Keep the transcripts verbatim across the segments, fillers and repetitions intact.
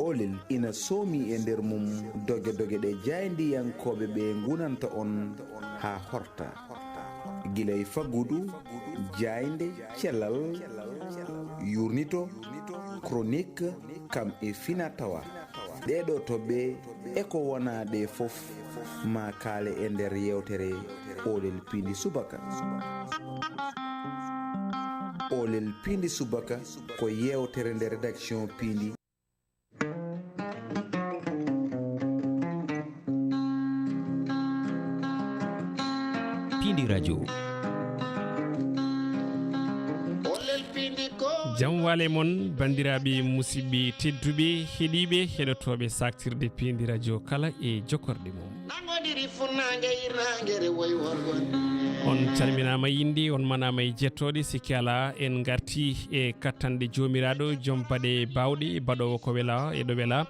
Oolel ina soomi e nder mum doge-doge ɗe jaayndiyankooɓe ɓe ngunanta on haa horta. Gila e faggudu, jaaynde, cellal, yuurnito, chronique, kam e fina tawa. Ɗee ɗoo toɓɓe e ko wonaa ɗee fof maa kaale e nder yeewtere Oolel Piindi Subaka. Oolel Piindi Subaka ko yeewtere nde rédaction Piindi. Piindi Radio. Jam waale mon, banndiraaɓe, musidɓe tedduɓe, heɗiiɓe, heɗotooɓe saaktirde Piindi Radio kala e jokkorɗe mum. On calminaama e innde, on manaama e jettooɗe, sikke alaa, en ngartii e kattanɗe Joomiraaɗo, joom baɗe baawɗe, baɗoowo ko welaa e ɗo welaa,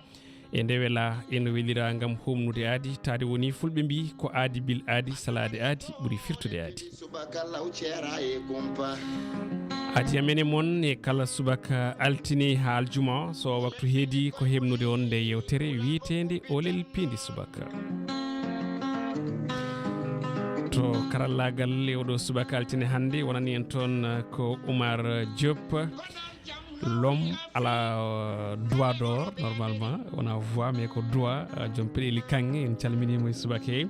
e nde welaa, eno welira ngam humnude aadi, taade woni fulɓe mbii, ko aadi bil aadi, salaade aadi, ɓuri firtude aadi. Aadi amen e mon e kala subaka altine haa aljuma, so waktu heedi ko heɓnude on nde yeewtere wiyeteende Oolel Piindi Subaka. To karallaagal e oɗo subaka altine hannde, wonani en toon, eh, ko Oumar Diop, l'homme à la, euh, doigt d'or, normalement, wona voix, mais ko doigt, euh, joom peɗeli kaŋŋe, en calminiimo e subaka he.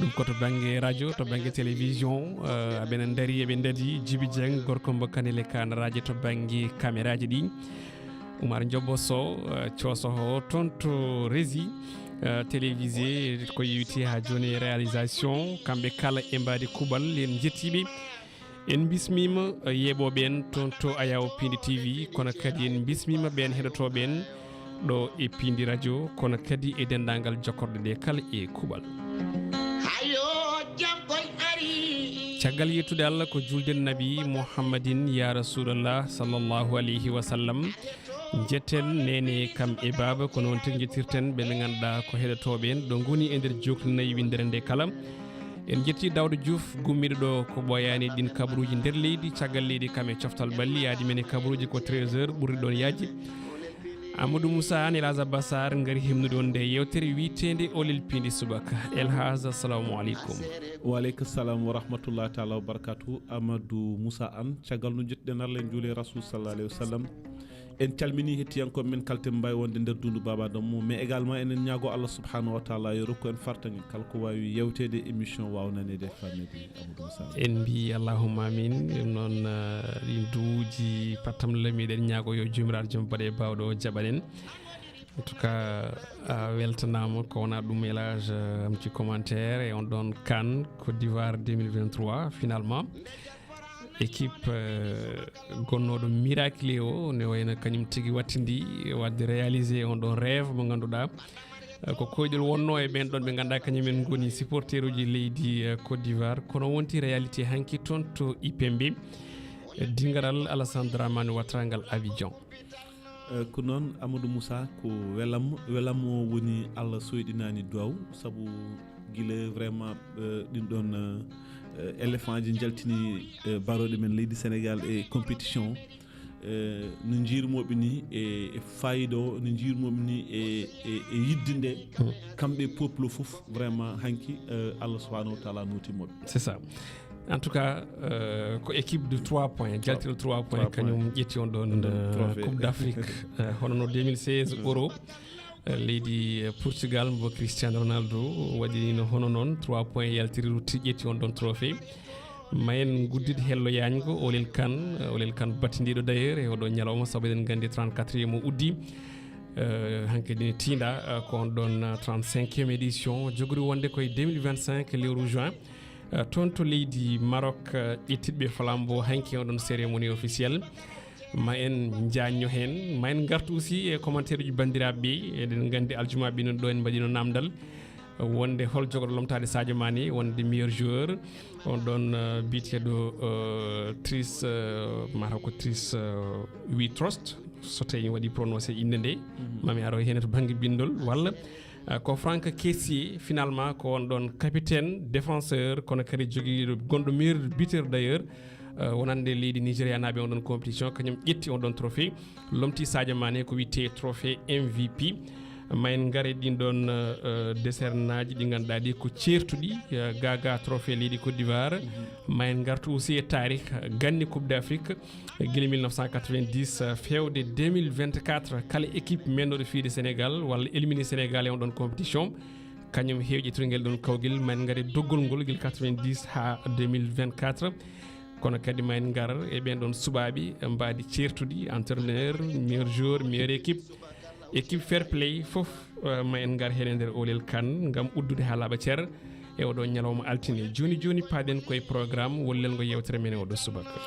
Ɗum ko to bannge radio, to bannge télévision, eh, aɓe na ndari, eɓe ndadi, Djiby Dieng, gorko mbo Kanel e Kanaraaji to bannge kameraaji ɗi. Oumar Ndiobbo Sow, eh, coosoho toon to régie, eh, télévisé, ko yewti haa jooni e réalisation, kamɓe kala e mbaadi kuuɓal, en njettii ɓe. En mbismiima, eh, yeeɓooɓe en toon to Ayaw Piindi T V, kono kadi en mbismiima ɓeen heɗotooɓe en ɗo e Piindi Radio, kono kadi e denndaangal jokkorɗe ɗe kala e kuuɓal. Caggal yettude Allah ko julde Nabi Muhammadin, ya Rasulallah, sallallahu alayhi wa sallam. Njetten neene kam e baaba, ko noon tigi njettirten ɓe ɓe ngannduɗaa ko heɗotooɓe en, ɗo ngoni e nder jookli nayi winndere nde kala. En njettii Daawda Juuf, gummiiɗo ɗo ko ɓooyaani ɗin kabaruuji nder leydi, caggal leydi kam e coftal ɓalli, yaadi men e kabaruuji ko treize heures ɓurri ɗoon yaajde. Amadou Moussa Anne, El Hadj Abbas Sarr ngari himnude on nde yeewtere wiyeteende Oolel Piindi Subaka. El Hadj, assalamu aleykum. Wa aleykum salam wa rahmatullahi taala wa barakatuh. Amadou Moussa Anne, caggal no njettuɗen Allah en juuli e Rasul sallallahu alayhi wa sallam. En calminii hettiyankooɓe men kala to ɓe mbaawi wonde nder dundu Baaba Adama mum, mais également enen ñaago Allah subhanahu wa taala yo rokku en fartaŋŋe kala ko waawi yewteede émission waawa naneede e fameede. Amadou Moussa. En mbii allahumma amin. Ɗum noon, eh, ɗin duwuuji pattam lami eɗen ñaago yo Joomiraaɗo joom baɗe baawɗo o jaɓan en. En tout cas, a weltanaama ko wonaa ɗum El Hadj, eh, am ci commentaire e on ɗon CAN Côte d'Ivoire deux mille vingt-trois finalement. Équipe, eh, gonnooɗo miracle o, ne wayno kañum tigi wattindi waɗde réalisé on ɗon rêve mo ngannduɗaa, eh, ko koyɗol wonno e ɓen ɗon ɓe ngannduɗaa kañum en ngoni supporteruji leydi, eh, Côte d'Ivoire. Kono wonti réalité hanki toon to I P M B, eh, dingaral Alassane Dramane Ouattara ngal Abidjan. Eh, ko noon, Amadou Moussa, ko welam, welam o woni Allah soyɗinaani duwaw, sabu gila vraiment, eh, ɗin ɗon, eh, eh, éléphant ji njaltini, eh, barooɗe men leydi Sénégal e compétition, eh, no njiirmooɓe ni e, e fayida o, no njiirmooɓe ni e, e, e yidde nde, kamɓe peuple fof, vraiment, hanki, eh, Allah subhanahu wa taala nooti moɓe. C'est ça. En tout cas, euh, ko équipe de trois points, jaltiro trois points, kañum ƴetti on ɗon, euh, Coupe d'Afrique, euh, hono no deux mille seize Euro, euh, leydi, euh, Portugal, mbo Cristiano Ronaldo waɗini no hono noon, trois points yaltiri rutti, ƴetti on ɗon trophée. Ma en guddit hello yañgo, Olel Kane, euh, Olel Kane battindiiɗo d'ailleurs e oɗo ñalawma, sabu eɗen nganndi trente-quatrième o uddi. Euh, hankadi ne tiinda, euh, ko on ɗon, euh, trente-cinquième édition, jogori wonde koye deux mille vingt-cinq lewru juin. Eh, toon to leydi Maroc, eh, ƴettitɓe flambeau hanki oɗon cérémonie officielle. Ma en njañño heen, ma en ngartu aussi e commentaire uji banndiraaɓe ɓe. Eɗen nganndi aljuma ɓe noon ɗo en mbaɗino namdal, eh, wonde hol jogorɗo lomtaade Sadio Mané wonde meilleur joueur. On ɗon, eh, biyeteeɗo, eh, Tris, eh, mataw ko Tris, eh, Wi Trost, so tawi mi waɗi prononcé innde nde, mami aro heen to bannge binndol, walla Eh, ko Franck Kessié, finalement, ko on ɗon capitaine, défenseur, kono kadi jogiiɗo, gonɗo meilleur buteur d'ailleurs, Eh, wonande leydi Nigeria naaɓe on ɗon compétition, kañum ƴetti on ɗon trophée, lomti Sadio Mané ko witte trophée M V P. Ma en ngare ɗin ɗon, eh, eh, décernage ɗi ngannduɗaa ɗi ko ceertuɗi, eh, gaga trophée leydi Côte d'Ivoire. Mhm. Ma en ngartu aussi e taarih, eh, ganni Coupe d'Afrique, eh, gila mille neuf cent quatre-vingt-dix, eh, fewde deux mille vingt-quatre, kala équipe mennoɗo fiyde Sénégal walla éliminé Sénégal e on ɗon compétition, kañum heewi ƴettude ngel ɗon kawgel, ma en ngare doggol ngol gila quatre-vingt-dix haa deux mille vingt-quatre. Kono kadi ma en ngar e ɓen ɗon suɓaaɓe mbaadi ceertuɗi, entraîneur, meilleur joueur, meilleure équipe, équipe fair play, fof, eh, ma en ngar heen e nder oolel kan ngam uddude haa laaɓa cer e oɗo ñalawma altine. Jooni jooni paaɗen koye programme woni lelngo yewtere men e oɗo subaka.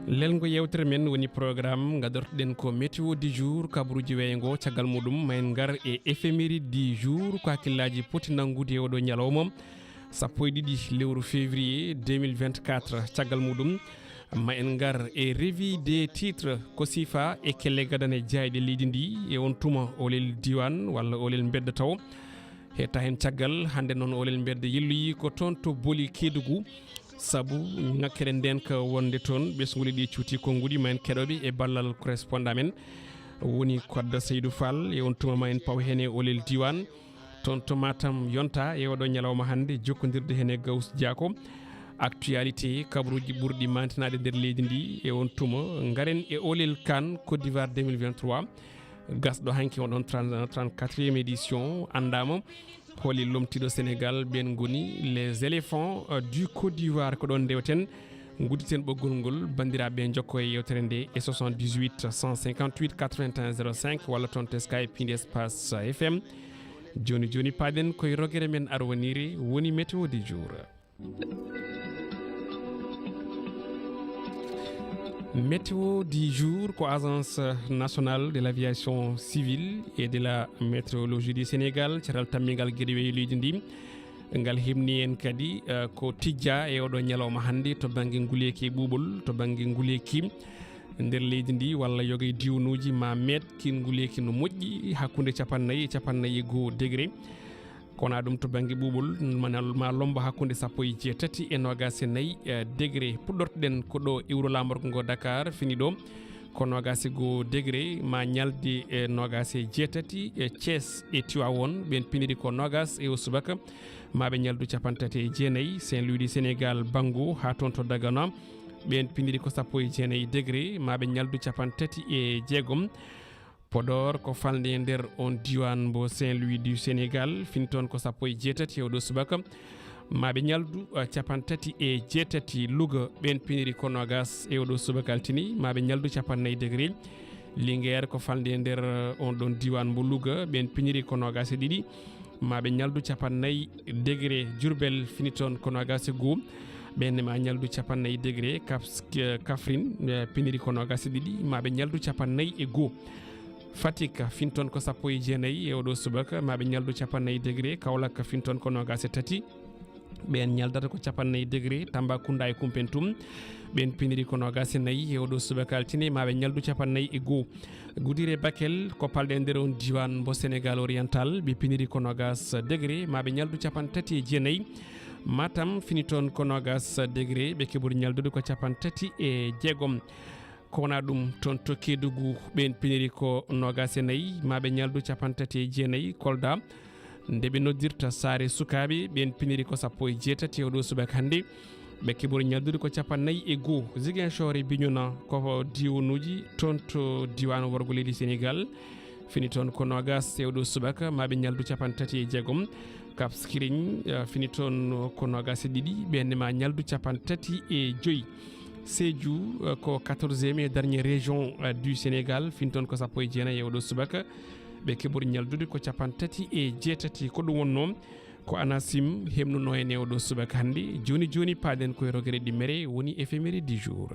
Lelngo yewtere men woni programme, ngadortoɗen ko météo du jour, kabaruuji weeyo ngo, caggal muɗum ma en ngar e éphéméride du jour, ko hakkillaaji poti nanngude e oɗo ñalawma. Sappo e ɗiɗi lewru février deux mille vingt-quatre. Caggal muɗum, ma en ngar e revue des titres ko sifa e kelle gadane jaayɗe leydi ndi e on tuma olel diwan walla olel mbedda taw. Hetta heen caggal, hannde noon olel mbedda yilloyi ko toon to Boli Kedugu, sabu ŋakkere nden ka wonde toon ɓesnguli ɗi cuuti konnguɗi, ma en keɗoɓe e ballal correspondant men woni Kodda Seydou Fall e on tuma ma en paw heen e olel diwan. Toon to Matam yonta e oɗo ñalawma hannde, jokkondirde heen e Gaous Diako. Actualité, kabaruuji ɓurɗi mantinaade nder leydi ndi e on tuma. Ngaren e olel kan Côte d'Ivoire deux mille vingt-trois. Gasɗo hanki on ɗon trente, trente-quatrième édition. Anndaama holi lomtiɗo Sénégal, ɓen ngoni les éléphants, euh, du Côte d'Ivoire. Ko ɗon ndewten. Ngudditen ɓoggol ngol, banndiraaɓe, njokko e yewtere nde e soixante-dix-huit cent cinquante-huit quatre-vingt-un zéro cinq walla toon to Skype, piindi espace F M. Jooni jooni paaɗen koye rogere men arwaniire woni météo du jour. Météo du jour ko Agence nationale de l'aviation civile et de la météorologie du Sénégal, caral tammingal geɗe weeyo leydi ndi. Ngal himni en kadi, eh, ko tijja e oɗo ñalawma hannde to bannge nguleeki e ɓuuɓol, to bannge nguleeki nder leydi ndi walla yoga e diwnuuji ma meeɗ kin nguleeki no moƴƴi, hakkunde capannayyi e capannayyi e goo degré. Kono ɗum to bannge ɓuuɓol, ma, ma lomba hakkunde sappo e jeetati e noogaas e nayi, eh, degré. Puɗɗortoɗen ko ɗo e wuro laamorgo ngo Dakar, fini ɗo ko noogaas e goo degré, ma ñalde e noogaas e jeetati e Thiès e Tivaouane, ɓen piniri ko noogaas e o subaka, ma ɓe ñaldu capantati e jeenayi. Saint-Louis du Sénégal, Bango, haa toon to Dagana, ɓen piniri ko sappo e jeenayi degré, ma ɓe ñaldu capantati e jeegom. Podor ko falnde e nder on diiwaan mbo Saint-Louis du Sénégal, fini toon ko sappo e jeetati e oɗo subaka, ma ɓe ñaldu, eh, capantati e jeetati. Louga, ɓen piniri ko noogaas e oɗo subaka altine, ma ɓe ñaldu capannayyi degré. Linguère ko falnde e nder, eh, on ɗon diiwaan mbo Louga, ɓen piniri ko noogaas e ɗiɗi, ma ɓe ñaldu capannayyi degré. Diourbel fini toon ko noogaas e goo, ɓen ma ñaldu capannayyi degré. Kaps-, eh, Kaffrine, eh, piniri ko noogaas e ɗiɗi, ma ɓe ñaldu capannayyi e goo. Fatick fini toon ko sappo e jeenayi e oɗo subaka, ma ɓe ñaldu capannayyi degré. Kaolack fini toon ko noogaas e tati, ɓen ñaldata ko capannayyi degré. Tambacounda e Koumpentoum, ɓen piniri ko noogaas e nayi e oɗo subaka altine, ma ɓe ñaldu capannayyi e goo. Goudiry e Bakel ko palɗe e nder on diiwaan mbo Sénégal oriental, ɓe piniri ko noogaas degré, ma ɓe ñaldu capantati e jeenayi. Matam fini toon ko noogaas degré, ɓe keɓori ñaldude ko capantati e jeegom. Ko wona ɗum, toon to Kédougou, ɓen piniri ko noogaas e nayi, ma ɓe ñaldu capantati e jeenayi. Kolda, nde ɓe noddirta saare sukaaɓe, ɓen piniri ko sappo e jeetati e oɗo subaka hannde, ɓe keɓori ñaldude ko capannayyi e goo. Ziguinchor e Bignona ko diiwanuuji toon to diiwaan worgo leydi Sénégal, fini toon ko noogaas e oɗo subaka, ma ɓe ñaldu capantati e jeegom. Cap Skirring, eh, fini toon ko noogaas e ɗiɗi, ɓen ma ñaldu capantati e joyi. Sédhiou, eh, ko quatorzième et dernière région, eh, du Sénégal, fini toon ko sappo e jeenayi e oɗo subaka, ɓe keɓori ñaldude ko capantati e jeetati. Ko ɗum wonnoo ko ANACIM heɓnuno en e oɗo subaka hannde. Jooni jooni paaɗen koye rogere ɗimmere, woni éphéméride du jour.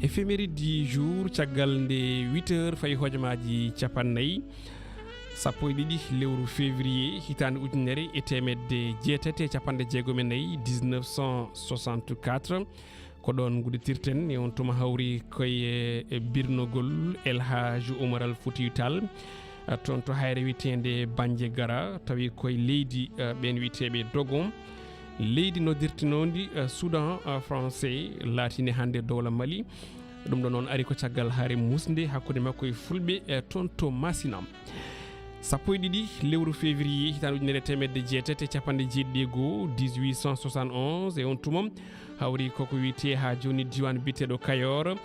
Éphéméride du jour, caggal nde huit heures fayi hojomaaji capannayyi, Sappo e ɗiɗi lewru février hitaande ujunere e teemedde jeetati e capanɗe jeegom e nayi, dix-neuf cent soixante-quatre. Ko ɗoon ngudditirten e on tuma hawri koye, e, birnogol El Hadj Oumar Al Foutiyou Tall, eh, toon to hayre wiyeteende Bandiagara, tawi koye leydi, eh, ɓeen wiyeteeɓe Dogon. Leydi noddirtenoondi, eh, Soudan, eh, français, laatini hannde dowla Mali. Ɗum ɗo noon ari ko caggal hare musnde hakkunde makko e fulɓe, eh, toon to Masina. Sappo e ɗiɗi lewru février hitaande ujunere e teemedde jeetati e capanɗe jeeɗiɗi e goo, dix-huit cent soixante et onze, e on tuma hawri koko wiyetee haa jooni diiwaan biyeteeɗo Kayor,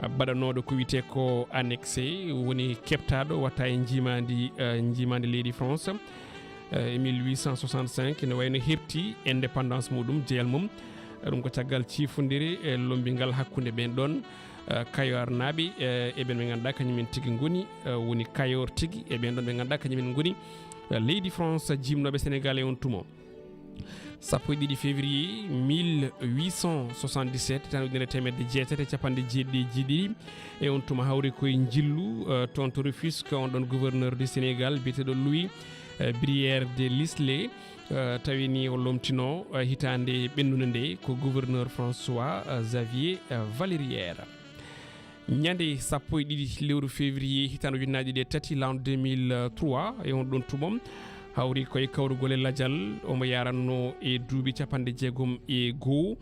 baɗanooɗo ko wiyetee ko annexé, woni keɓtaaɗo watta e njiimaandi, eh, njiimaandi leydi France, eh, e mille huit cent soixante-cinq, ene wayno heɓti indépendance muɗum, jeyal mum. Ɗum ko caggal ciifondire e lombingal hakkunde ɓeen ɗoon, eh, Kayornaaɓe, eh, e ɓeen ɓe ngannduɗaa kañum en tigi ngoni, eh, woni Kayor tigi, e ɓeen ɗoon ɓe ngannduɗaa kañum en ngoni, eh, leydi France jiimnooɓe Sénégal e on tuma. Sappo e ɗiɗi février mille huit cent soixante-dix-sept, tan ujunere e teemedde jeetati e capanɗe jeeɗiɗi e jeeɗiɗi, e on tuma hawri koye Njillu, eh, toon to Rufisque, on ɗoon gouverneur du Sénégal, biyeteeɗo Louis, eh, Brière de L'Islet, eh, tawi ni o lomtino, eh, hitaande ɓennunde nde ko gouverneur François, eh, Xavier, eh, Valérière. Ñande sappo e ɗiɗi lewru février hitaande ujunnaji ɗiɗi e tati, l'an deux mille trois, e on ɗon tuma hawri koye kawrugol e lajal, omo yaranno e duuɓi capanɗe jeegom e goo.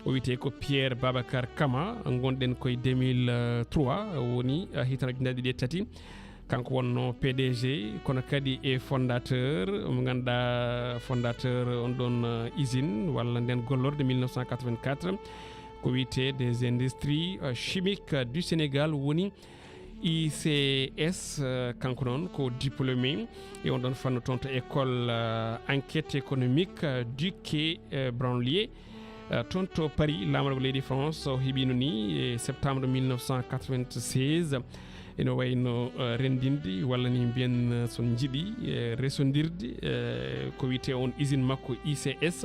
O wiyetee ko Pierre Babacar Kama, ngonɗen koye deux mille trois, woni, eh, hitaande ujunnaji ɗiɗi e tati. Kanko wonno P D G, kono kadi e fondateur, mo ngannduɗaa fondateur on ɗon, eh, usine walla nden gollorde mille neuf cent quatre-vingt-quatre, ko wiyetee des industries, eh, chimiques du Sénégal, woni I C S, eh, kanko noon ko diplômé e on ɗon fannu toon to école, eh, enquête économique, eh, du Quai, eh, Branly, eh, toon to Paris, laamorgo leydi France o heɓino ni e septembre mille neuf cent quatre-vingt-seize. Ene wayno, eh, renndinde walla ni mbiyen, eh, so njiɗi, eh, resondirde, eh, ko wiyetee on usine makko I C S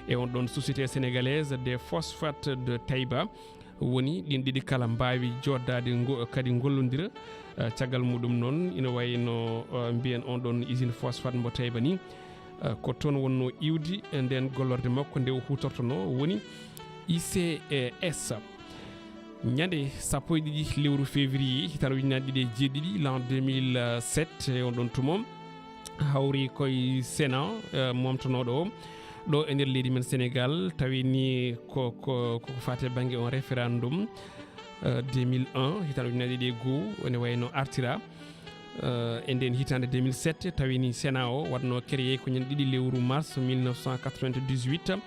e on ɗon Société Sénégalaise des Phosphates de Taïba. Woni ɗin ɗiɗi kala mbaawi jooɗdaade ngo-, kadi ngollondira. Eh, caggal muɗum noon, ina wayi no, eh, mbiyen on ɗon usine phosphate mbo Taïba ni, eh, ko toon wonnoo iwdi, eh, nden gollorde makko nde o huutortonoo, woni I C S. Ñande sappo e ɗiɗi lewru février, hitaande ujunnaji ɗiɗi e jeeɗiɗi, l'an deux mille sept, e on ɗon tuma, hawri koye Sénat, eh, momtanooɗo o ɗo e nder leydi men Sénégal, tawi ni ko, ko, ko faati e bannge on référendum, eh, deux mille un, hitaande ujunnaji ɗiɗi e goo, ene wayno artira, eh, e nden hitaande deux mille sept, tawi ni Sénat o waɗno créé ko ñande ɗiɗi lewru mars mille neuf cent quatre-vingt-dix-huit.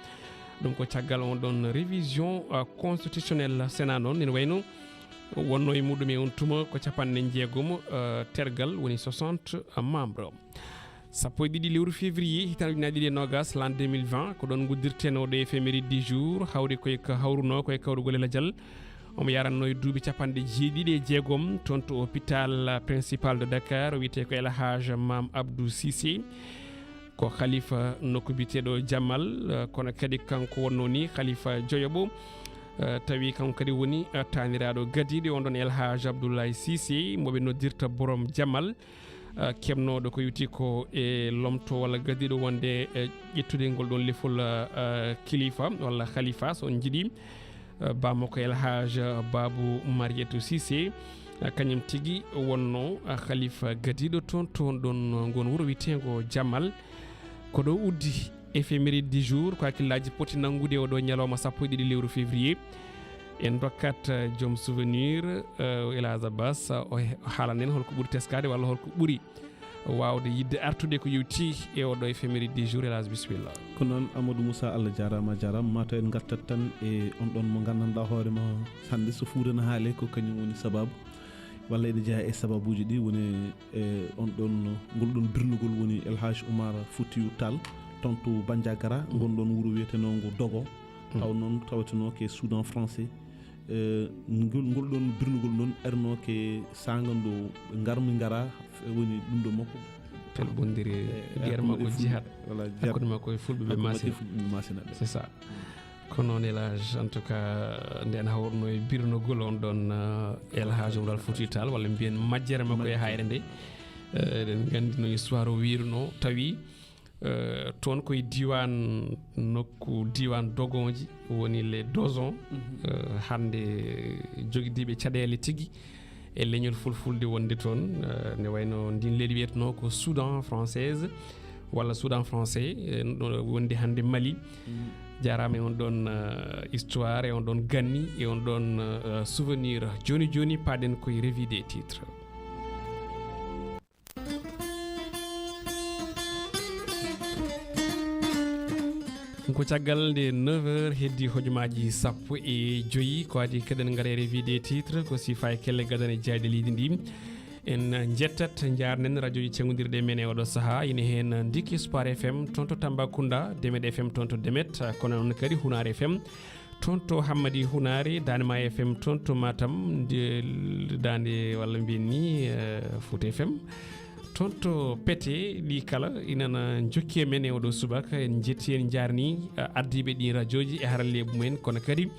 Ɗum ko caggal on ɗon révision, eh, constitutionnelle. Sénat noon ene wayno wonno e muɗum e on tuma ko capanɗe jeegom, eh, tergal, woni soixante membres. Sappo e ɗiɗi lewru février, hitaande ujunnaji ɗiɗi e noogas, l'an deux mille vingt, ko ɗon nguddirten oɗo éphéméride du jour, hawri koye ka hawruno koye kawrugol e lajal. Omo yaranno e duuɓi capanɗe jeeɗiɗi e jeegom, toon to hôpital principal de Dakar, o wiyetee ko El Hadj Mam Abdou Cissé. Ko khalifa nokku biyeteeɗo Jamal, eh, kono kadi kanko wonno ni khalifa joyoɓo, eh, tawi kanko kadi woni, eh, taaniraaɗo gadiiɗo on ɗon El Hadj Abdoulaye Cissé, mo ɓe noddirta Borom Jamal, eh, keɓnooɗo ko yowiti ko e lomto walla gadiiɗo wonde, eh, ƴettude ngol ɗon lefol, eh, kilifa walla khalifa, so on njiɗi. Eh, bammakko El Hadj Babou Marietou Cissé, eh, kañum tigi wonno, eh, khalifa gadiiɗo toon, toon ɗon ngon wuro wiyeteengo Jamal. Ko ɗo uddi éphéméride du jour, ko hakkillaaji poti nanngude oɗo ñalawma sappo e ɗiɗi lewru février. En ndokkat, eh, joom souvenir, eh, El Hadj Abbas, o he-, o haalan en holko ɓuri teskaade walla holko ɓuri waawde yiɗde artude ko yowti e oɗo éphéméride du jour, El Hadj, bisimilla. Ko noon, Amadou Moussa, Allah jaaraama, a jaaraama. Mataw en ngartat tan e on ɗon mo nganndanɗaa hoore ma hannde, so fuuta na haale, ko kañum woni sababu, walla ene jeyaa e sababuuji ɗi woni e on ɗon, ngol ɗon birnugol woni El Hadj Oumar Foutiyou Tall, toon to Bandiagara, ngon ɗon wuro wiyetenoongo Dogo. Mm. Taw noon tawetenoo ko e Soudan français. Eh, ngol, ngol ɗon birnugol noon arno ke saanga ndo ɓe ngarmi ngara, eh, woni ɗum ɗo makko. Pelɓondiri, eh, guerre hakkunde makko e Fulɓe. Jihad. Voilà, jihad. Hakkunde makko e Fulɓe ɓe Hakkunde makko e Masina. Fulɓe ɓe Masina ɓe. C'est ça. Ko noon, El Hadj, en tout cas, nden hawruno e birnugol on ɗon, eh, El Hadj Oumar Foutiyou Tall, walla mbiyen majjere makko e Majjere. Hayre nde. Eh, eɗen nganndi no histoire o wiirno, tawi eh, toon koye diiwaan, nokku diiwaan Dogonji, woni les Dozon. Mhm. Eh, hannde jogidiiɓe caɗeele tigi e leñol fulfulde wonde toon, eh, ne wayno ndin leydi wiyetenoo ko Soudan française walla Soudan français, eh, ɗo wonde hannde Mali. Mhm. Jaaraama e on ɗoon eh, histoire, e on ɗoon ganni, e on ɗoon eh, souvenir. Jooni jooni, paaɗen koye revue des titres. Ko caggal nde neuf heures heddi hojomaaji sappo e joyi, ko adi keɗen ngara e revue des titres, ko sifa e kelle gadane jayde leydi ndi. En njettat, njaarnen radiooji cenngondirɗi e men e oɗo sahaa, ina heen Ndiki Sport F M toon to Tambacounda, Demet F M toon to Demet, kono noon kadi Hunaare F M toon to Hammadi Hunaare, Daande Maayo F M toon to Matam, nde, daande walla mbiyen ni eh, Fouta F M toon to Pete. Ɗi kala inana njokki e men e oɗo subaka. En njetti, en njaarni eh, ardiiɓe ɗi radiooji e haralleeɓe mumen, kono kadi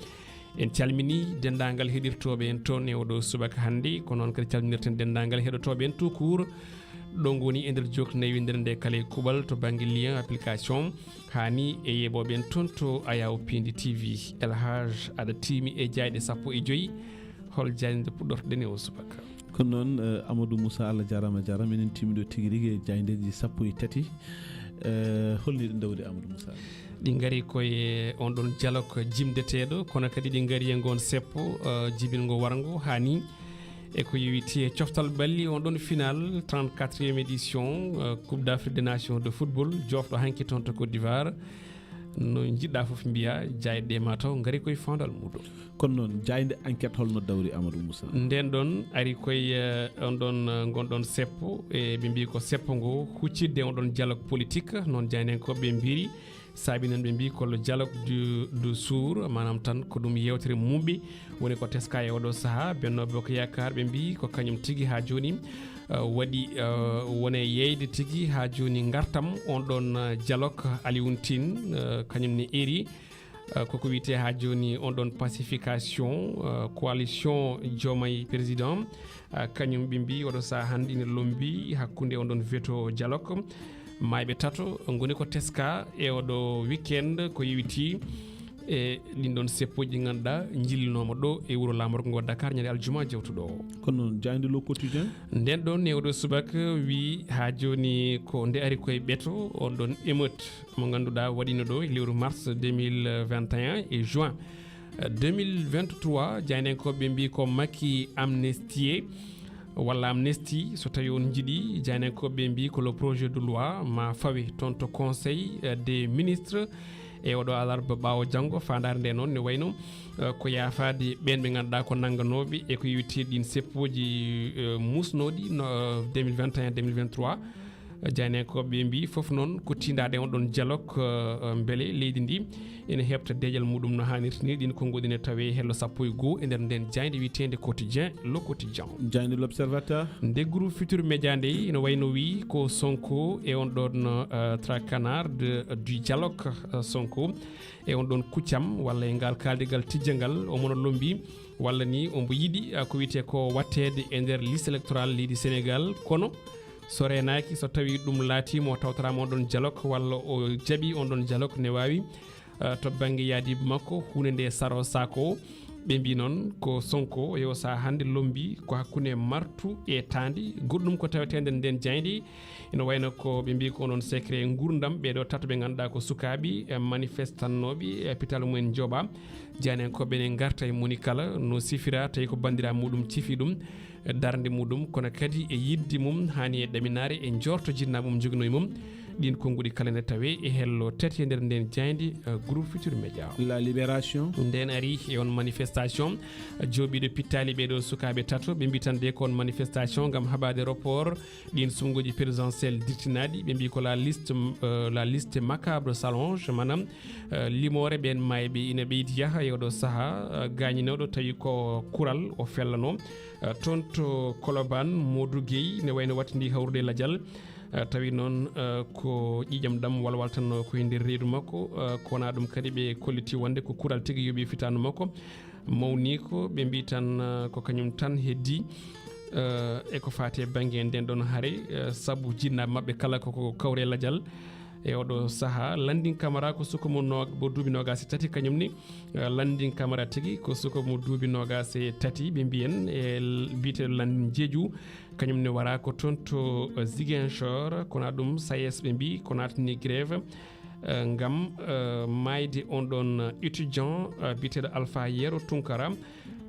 en calmini denndaangal heɗirtooɓe en toon e oɗo subaka hannde. Ko noon kadi calminirten denndaangal heɗotooɓe en tout court, ɗo ngoni e nder jooknewindere nde kala e kuuɓal to bannge lien application. Haa ni e yeeɓooɓe en toon to Ayaw Pindi T V. El Hadj, aɗa tiimi e jaayɗe sappo e joyi. Hol jaayde nde puɗɗortoɗen e o subaka? Kono noon, eh, Amadou Moussa, Allah jaaraama, jaaraama. Enen tiimi ɗo tigi rigi e jaayndeeji sappo e tati. Eh, holni ɗi ndawdi, Amadou Moussa? Ɗi ngari koye on ɗon dialogue jimdeteeɗo, kono kadi ɗi ngari e ngoon seppo, eh, jibingo warngo haa ni. E ko yowiti e coftal ɓalli on ɗon final trente-quatrième édition, eh, Coupe d'Afrique des Nations de football, joofɗo hanki toon to Côte d'Ivoire. No njiɗɗa fof mbiya, jaayɗe ma taw ngari koye fandal muɗum. Kono noon, jaaynde enquête holno dawri, Amadou Moussa? Nden ɗon ari koye, eh, on ɗon, eh, ngon ɗon seppo, e ɓe mbi ko seppo ngo huccitde on ɗon dialogue politique, noon jaayndenkooɓe mbiri, saabi noon ɓe mbi ko le dialogue du, du sourd, maanaam tan ko ɗum yewtere mumɓe, woni ko teska e oɗo sahaa. Benno Bokk Yaakaar ɓe mbi ko kañum tigi haa jooni, eh, waɗi, eh, wone yeyde tigi haa jooni ngartam on ɗon, eh, dialogue Alioune Tine, eh, kañum ne eri, eh, koko wiyetee haa jooni on ɗon pacification, eh, coalition Diomaye président, eh, kañum ɓe mbi oɗo sahaa hannde ina lombi hakkunde on ɗon veto dialogue. Maayɓe tato ngoni ko teska e oɗo weekend ko yowiti e ɗin ɗon seppoji ɗi ngannduɗaa njillinooma ɗo e wuro laamorgo ngo Dakar ñande aljuma jawtuɗo o. Kono noon, jaaynde Le Quotidien? Nden ɗon e oɗo subaka wi haa jooni ko nde ari koye ɓeto on ɗon émeute mo ngannduɗaa waɗino ɗo e lewru mars deux mille vingt et un e juin deux mille vingt-trois, jaayndenkooɓe mbi ko Macky amnistié walla amnistie, so tawi on njiɗi, jaayndenkooɓe mbi ko le projet de loi ma fawe toon to conseil, eh, des ministres. E oɗo alarba ɓaawo janngo, faandaare nde noon ne wayno, eh, ko yaafaade ɓeen ɓe ngannduɗaa ko nannganooɓe e ko yowiti ɗin seppoji, eh, musnooɗi no, eh, deux mille vingt et un, deux mille vingt-trois. Jaayndenkooɓe mbi fof noon ko tiindaade on ɗon dialogue, eh, mbele leydi ndi ene heɓta deeƴal muɗum no haanirta ni. Ɗin konnguɗi ne tawe hello sappo e goo e nder nden jaaynde wiyeteende Quotidien, Le Quotidien. Jaaynde L'Observateur. Nde groupe Futur Média nde ina wayno wi ko Sonko e on ɗon, eh, traquenard de, du dialogue, eh, Sonko e on ɗon kuccam walla e ngal kaaldigal tijjangal omo no lombi walla ni ombo yiɗi, eh, ko wiyetee ko watteede e nder liste électorale leydi Sénégal, kono so reenaaki, so tawi ɗum laatiima o tawtoraama on ɗon dialogue walla o jaɓi on ɗon dialogue ne waawi, eh, to bannge yaadiiɓe makko huunde nde saro saako. Ɓe mbi noon ko Sonko yo sahaa hannde lombi ko hakkunde martu e taandi. Goɗɗum ko taweteende nden jaaynde ina wayno ko ɓe mbi ko onon secret nguurndam ɓeeɗo tato ɓe ngannduɗaa ko sukaaɓe, eh, manifestannooɓe, eh, pital mumen jooɓa. Jaayndenkooɓe ne ngarta e moni kala no sifira tawi ko banndiraawo muɗum cifi ɗum, eh, darnde muɗum, kono kadi e yiɗde mum, haani e ɗaminaare, e njoorto jinna mum joginoo e mum. Ɗiin konnguɗi kala ne tawee e hello tati e nder ndeen jaaynde, eh, groupe Futur Média. La Libération. Nden ari e on manifestation, eh, jooɓiiɗo pittaali ɓeeɗo sukaaɓe tato, ɓe mbi tan de ko on manifestation ngam haɓaade report ɗiin suɓngooji présidentielle dirtinaaɗi. Ɓe mbi ko la liste, eh, la liste macabre s'allonge, maanaam, eh, limoore ɓeen maayɓe ina ɓeydi yaha e oɗo sahaa, eh, gaañinooɗo tawi ko kural o fellanoo. Eh, toon to Colobane, Modou Guèye ne wayno wattindi hawrude lajal. Eh, tawi noon, eh, ko ƴiiƴam ɗam walwaltannoo ko e nder reedu makko, eh, ko wonaa ɗum kadi ɓe kolliti wonde ko kural tigi yoɓi fitaandu makko. Mawni ko ɓe mbi tan, eh, ko kañum tan heddi. eh, e ko faati e bannge nden ɗon hare, eh, sabu jinnaaɓe maɓɓe kala ko, ko kawre lajal. E oɗo saha, Landing Camara ko suka mo no-, mo duuɓi noogaas e tati, kañum ni, eh, Landing Camara tigi ko suka mo duuɓi noogaas e tati, ɓe mbiyen e l-, biyeteeɗo Landing Jeeju, kañum ne wara ko toon to, eh, Ziguinchor, kono ɗum SAES ɓe mbi ko naatni grève, eh, ngam, eh, maayde on ɗon étudiant, eh, biyeteeɗo Alpha Yero Tunkara.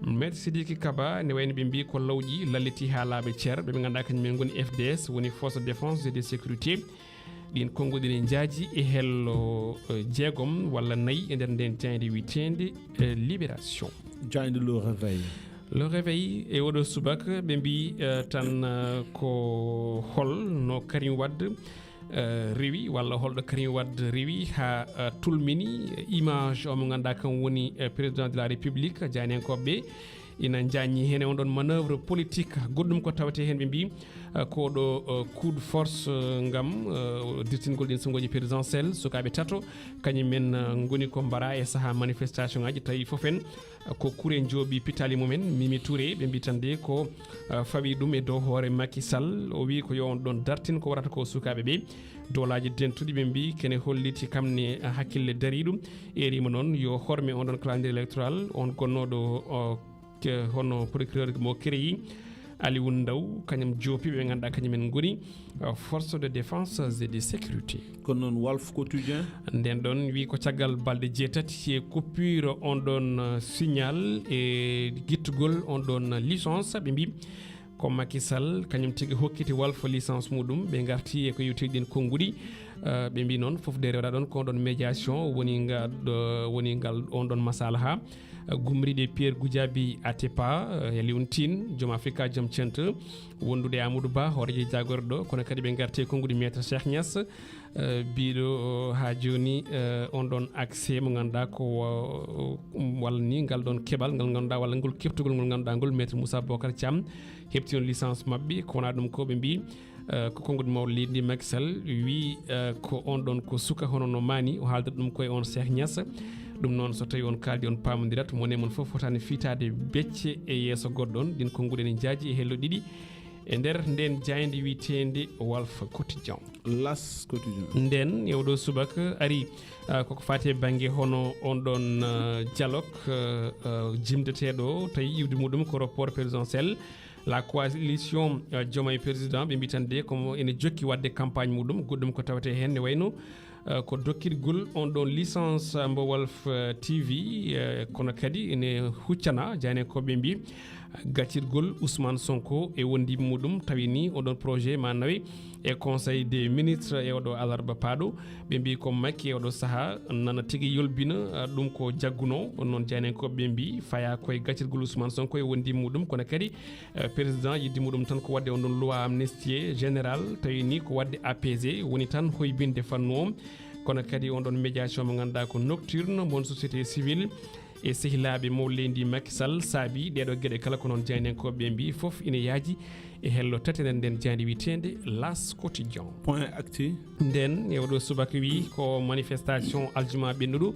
Maître Sidiki Kaba ne wayno ɓe mbi ko lawƴi lalliti haa laaɓa cer, ɓe ɓe ngannduɗaa kañum en ngoni F D S, woni Force de Défense et de Sécurité. Ɗin konnguɗi ne njaaji e hello, eh, jeegom walla nayi e nder nden jaaynde wiyeteende, eh, Libération. Jaaynde Le Réveil. Le Réveil e oɗo subaka ɓe mbi, eh, tan, eh, ko hol no Karim Wade, eh, rewi walla holɗo Karim Wade rewi haa, eh, tulmini image o mo ngannduɗaa kan woni, eh, président de la République, jaayndiyankooɓe ɓe ina njaññi heen e on ɗon manœuvre politique. Goɗɗum ko tawetee heen ɓe mbi, eh, ko ɗo, eh, coup de force, eh, ngam, eh, dirtingol ɗin sonngoji présidentielle, sukaaɓe tato, kañum en, eh, ngoni ko mbara e saha manifestation ngaji, tawi fof en, eh, ko kure njooɓi pitali mumen, Mimi Touré, ɓe mbi tan de ko, eh, fawi ɗum e dow hoore Macky Sall. O wi ko yo on ɗon dartin ko warata ko sukaaɓe ɓe. Doolaji dentuɗi ɓe mbi kene holliti kam ne, eh, hakkille dariɗum. Erima noon yo horme on ɗon calendrier électoral, on gonnooɗo, o, ke-, hono procureur mo créé, Alioune Ndao, kañum joopi ɓe ngannduɗaa kañum en ngoni, uh, force de défense et de sécurité. Kono noon Walf Quotidien? Nden ɗon wi ko caggal balɗe jeetati e coupure on ɗon, uh, signal e gittugol on ɗon licence, ɓe mbi ko Macky Sall kañum tigi hokkiti Walf licence muɗum, ɓe ngarti e ko yewti ɗin konnguɗi. Uh, ɓe mbi noon fof de rewɗa ɗon ko on ɗon médiation woni ngal, uh, woni ngal on ɗon masalaha. Gumriiɗe Pierre Goudiaby Atepa, eh, Alioune Tine, Joom Afrika, Joom Cente, wondude e Amadou Ba, hooreejo jaagorɗo, kono kadi ɓe ngarti e konnguɗi Maître Cheikh Niass, eh, biiɗo, oh, haa jooni, eh, on ɗon accès mo ngannduɗaa ko, wa-, walla ni ngal ɗon keɓal ngal ngannduɗaa, walla ngol keɓtugol ngol ngannduɗaa ngol Maître Moussa Bocar Thiam heɓti on licence maɓɓe, ko wonaa ɗum ko ɓe mbi, eh, ko konnguɗi mawɗo leydi ndi Macky Sall wi, eh, ko on ɗon ko suka hono no maani, o haaldata ɗum koye on Cheikh Niass. Ɗum noon so tawi on kaaldi on paamondirat, mo ne mon fof fotaani fiitaade becce e yeeso goɗɗo on. Ɗin konnguɗi ne njaaji e hello ɗiɗi e nder nden jaaynde wiyeteende Walf Quotidien. L'As Quotidien. Nden e oɗo subaka ari, ah, koko faati e bannge hono on ɗon, ah, dialogue, ah, ah, jimdeteeɗo tawi iwdi muɗum ko report présidentiel. La coalition, eh, Diomaye Président, ɓe mbi tan de komo ene jokki waɗde campagne muɗum, goɗɗum ko tawetee heen ne wayno, eh, ko dokkirgol on ɗon licence, eh, mbo Walf, eh, T V, eh, kono kadi ene huccana jaayndiyankooɓe mbi gaccirgol Ousmane Sonko e wondiiɓe muɗum, tawi ni on ɗon projet ma nawe e Conseil des ministres e oɗo alarba paaɗo. Ɓe mbi ko Macky e oɗo saha nana tigi yolbina, ah, ɗum ko jagguno. On noon jaayndiyankooɓe ɓe mbi faya koye gaccirgol Ousmane Sonko e wondiiɓe muɗum, kono kadi, eh, président yidde muɗum tan ko waɗde on ɗon loi amnistie général, tawi ni ko waɗde apaisé, woni tan hoybinde fannu o. Kono kadi on ɗon médiation mo ngannduɗaa ko nocturne, mon société civile, e sehilaaɓe mawɗo leydi Macky Sall saabi ɗeeɗo geɗe kala, ko noon jaayndiyankooɓe ɓe mbi fof ina yaaji e hello tati enen nden jaaynde wiyeteende L'As Quotidien. Point Actu. Nden e oɗo subaka wi ko manifestation aljuma ɓennuɗo,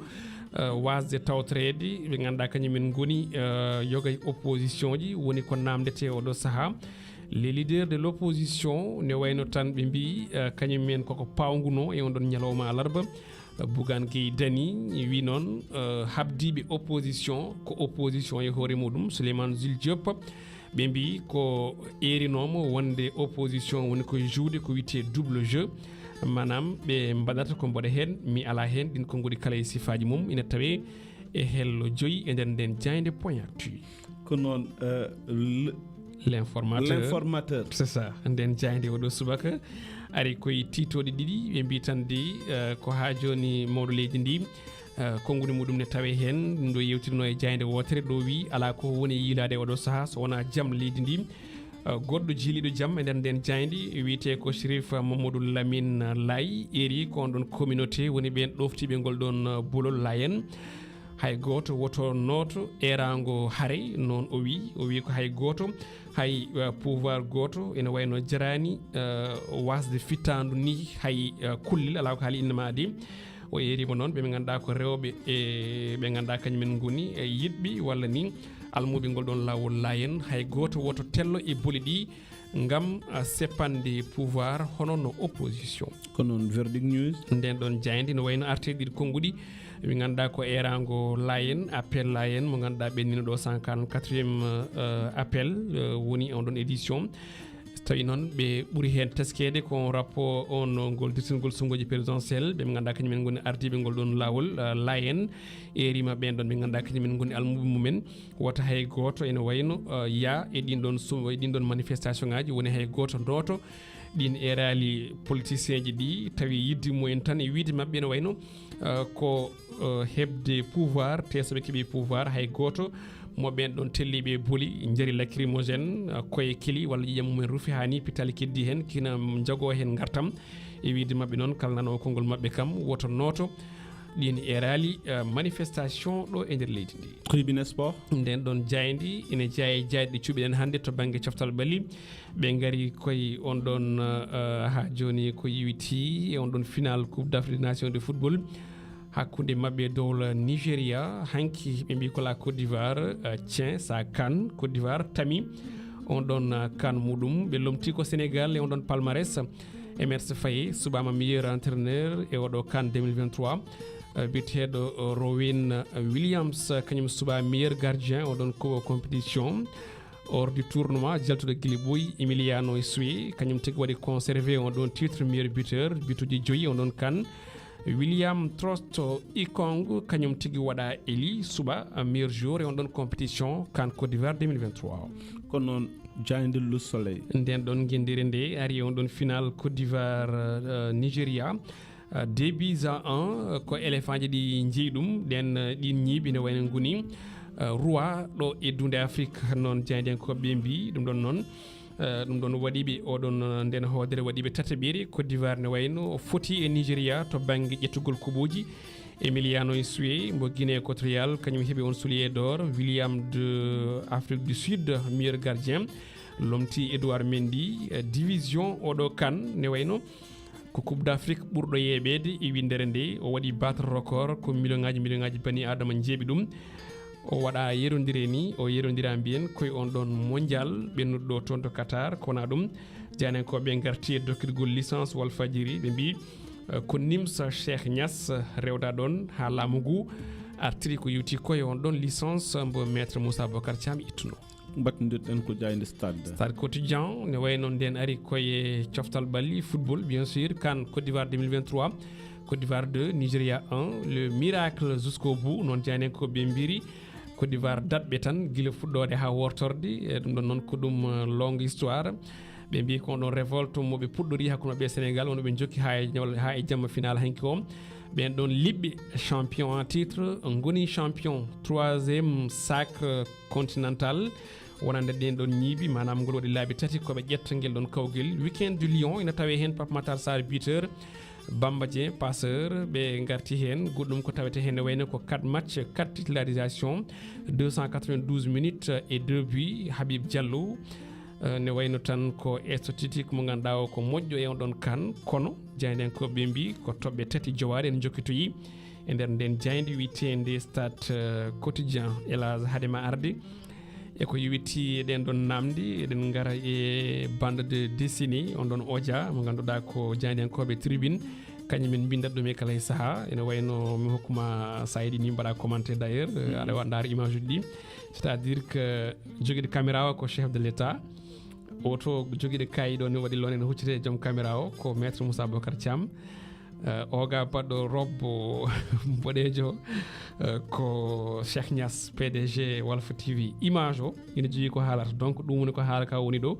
eh, wasde tawtoreede ɓe ngannduɗaa kañum en ngoni, eh, yoga e opposition ji woni ko namdete oɗo saha. Les leaders de l'opposition ne wayno tan ɓe mbi, eh, kañum en koko pawnguno e on ɗon ñalawma alarba. Bougane Gueye Dany wi noon, eh, habdiiɓe opposition, ko opposition e hoore muɗum, Souleymane Jules Diop, ɓe mbi ko eerinooma wonde opposition woni koye jouer ko wiyetee double jeu, maanaam ɓe mbaɗata ko mbaɗa heen, mi alaa heen, ɗin konnguɗi kala e sifaaji mum ina tawee e hello joyi e nder nden jaaynde Point Actu. Ko noon, eh, l-, L'informateur. L'informateur. C'est ça. Nden jaaynde oɗo subaka ari koye tiitooɗe ɗiɗi, ɓe mbi tan de, eh, ko haa jooni mawɗo leydi ndi, eh, konnguɗi muɗum ne tawe heen, ɗum ɗo yewtirno e jaaynde wootere ɗo wi alaa ko woni yiilaade e oɗo saha so wonaa jam leydi ndi. Eh, goɗɗo jiiliiɗo jam e nder nden jaaynde wiyetee ko Chérif Mamadou Lamine Laye, eri ko on ɗon communauté woni ɓeen ɗoftiiɓe ngol ɗon, eh, bolol Layen. Hay gooto woto nooto eeraango hare, noon o wi. O wi ko hay gooto, hay, eh, pouvoir gooto ene wayno jaraani, eh, wasde fittaandu ni hay, eh, kullel, alaa ko haali innama de. O eeriima noon ɓe ɓe ngannduɗaa ko rewɓe e ɓe ngannduɗaa kañum en ngoni e yiɗɓe walla ni Almuɓe ngol ɗon laawol laayen, hay gooto woto tello e boli ɗi ngam, ah, seppande pouvoir hono no opposition. Ko noon Verdict News. Nden ɗon jaaynde no wayno artirɗi konguɗi, ɓe ngannduɗaa ko eeraango laayen, appel laayen, mo ngannduɗaa ɓennino ɗo cent quarante-quatrième, euh, appel, euh, woni on ɗon édition. So tawi noon ɓe ɓuri heen teskeede ko on rapport on ngol dirtingol sunnguuji présidentiel, ɓe ngannduɗaa kañum en ngoni ardiiɓe ngol ɗon laawol, ah, laayen, eerima ɓeen ɗon ɓe ngannduɗaa kañum en ngoni almuɓe mumen. Wota hay gooto ene wayno, ah, yaa e ɗin ɗon sum-, e ɗin ɗon manifestation ŋaaji, woni hay gooto nooto ɗin eeraali politicien ji ɗi, tawi yidde mumen tan e wiide maɓɓe ene wayno, ah, ko, ah, heɓde pouvoir, te so ɓe keɓi pouvoir, hay gooto mo ɓeen ɗon telliiɓe boli, njari lacrymogène, ah, koye keli walla ƴiiƴam mumen rufi haa ni pitali keddi heen, kina njogoo heen ngartam. E wiide maɓɓe noon, kala nanoowo konngol maɓɓe kam, woto nooto ɗin eeraali, ah, manifestation ɗo e nder leydi ndi. Tribune Sport. Nden ɗon jaaynde ene jeyaa e jaayɗe ɗe cuɓiɗen hannde to bannge coftal ɓalli. Ɓe ngari koye on ɗon, ah, haa jooni ko yowiti e on ɗon final Coupe d'Afrique des Nations de football. Hakkunde maɓɓe e dowla Nigeria, hanki ɓe mbi ko la Côte d'Ivoire, eh, tient sa CAN, Côte d'Ivoire tami on ɗon, eh, CAN muɗum. Ɓe lomti ko Sénégal e on ɗon palmarès. Emerse Faé suɓaama meilleur entraîneur e oɗo CAN deux mille vingt-trois. Eh, biyeteeɗo, eh, Rowen Williams, eh, kañum suɓaa meilleur gardien, on ɗon ko compétition. Hors du tournoi, jaltuɗo gila ɓooyi, Emiliano Sue, kañum tigi waɗi conservé on ɗon titre meilleur buteur, bituji joyi on ɗon CAN. William Trost Ikong, kañum tigi waɗa élu, suɓa meilleur joueur e on ɗon compétition CAN Côte d'Ivoire deux mille vingt-trois. Kono noon, jaaynde Le Soleil. Nden ɗon ngenndiire nde ari e on ɗon final Côte d'Ivoire, euh, Nigeria. Euh, deux buts à un, euh, ko éléphant ji ɗi njeyi ɗum. Ɗen, euh, ɗin ñiiɓi ne wayno ngoni, euh, roi ɗo e dunde Afrique, noon jaayndiyankooɓe ɓe mbi. Ɗum ɗon noon, euh, ɗum ɗon waɗiiɓe oɗon, euh, nden hoodere waɗiiɓe tataɓere. Côte d'Ivoire ne wayno foti e Nigeria to bannge ƴettugol kuɓooji. Emiliano Sue mo Guinée Équatoriale, kañum heɓi on soulier d'or. William de Afrique du Sud, meilleur gardien, lomti Edouard Mendy. Euh, division oɗo CAN ne wayno ko Coupe d'Afrique ɓurɗo yeeɓeede e winndere nde. O waɗi battre record, ko million ŋaaji, million ŋaaji bani Adama njeeɓi ɗum. O waɗa yerondire ni, o yerondira mbiyen koye on ɗon mondial ɓennuɗo ɗo toon to Qatar. Ko wona ɗum, jaayndiyankooɓe ngarti e dokkitgol licence Walfadjiri, ɓe mbi, eh, ko Nims Cheikh Niass rewda ɗon haa laamu ngu artiri ko yowti koye on ɗon licence mbo Maître Moussa Bocar Thiam ittuno. Mbattindirɗen ko jaaynde Stade. Stade Quotidien ne wayno nden ari koye coftal ɓalli football, bien sûr, CAN Côte d'Ivoire deux mille vingt-trois, Côte d'Ivoire deux, Nigeria un, le miracle jusqu'au bout, noon jaayndiyankooɓe mbiri. Côte d'Ivoire daɗɓe tan gila fuɗɗoode haa wortorde, e ɗum ɗon noon ko ɗum, eh, longue histoire. Ɓe mbi ko on ɗon révolte mo ɓe puɗɗori hakkunde maɓɓe e Sénégal, wonno ɓe jokki haa e, haa e jamma final hanki o. Ɓen ɗon liɓɓe champion en titre, ngoni champion troisième sacre continental. Wonande ɗen ɗon ñiiɓi, maanaam ngol waɗi laabi tati ko ɓe ƴetta ngel ɗon kawgel. Weekend du Lion ina tawe heen Pape Matar Sarr, buteur, Bamba Dieng, passeur, ɓe ngarti heen. Goɗɗum ko tawete heen ne wayno ko quatre matchs, quatre titularisations, deux cent quatre-vingt-douze minutes et deux buts. Habib Diallo, eh, ne wayno tan ko statistique mo ngannduɗaa o ko moƴƴo e on ɗon CAN, kono jaayndiyankooɓe mbi ko toɓɓe tati jowaade en jokkitoyi e nder nden jaaynde wiyeteende Stade, eh, Quotidien. Hélas, hade ma arde e ko yowiti e ɗen ɗon namdi, eɗen ngara e bande de dessinée, on ɗon oja mo ngannduɗaa ko jaayndiyankooɓe tribune, kañum en mbindat ɗum e kala e sahaa. Ene wayno mi hokkuma, so a yiɗi ni mbaɗa commentaire d'ailleurs, eh, aɗa waɗa ndaar image uji ɗi. C'est-à-dire que jogiiɗo caméra o ko chef de l'État. Oto jogiiɗo kaayi ɗo ni waɗi loone no huccete e joom caméra o ko Maître Moussa Bocar Thiam. Eh, oga baɗɗo robe boɗeejo, eh, ko Cheikh Niass, P D G Walf T V. Image o ina jogii ko haalata. Donc, ɗum woni ko haala ka woni ɗo.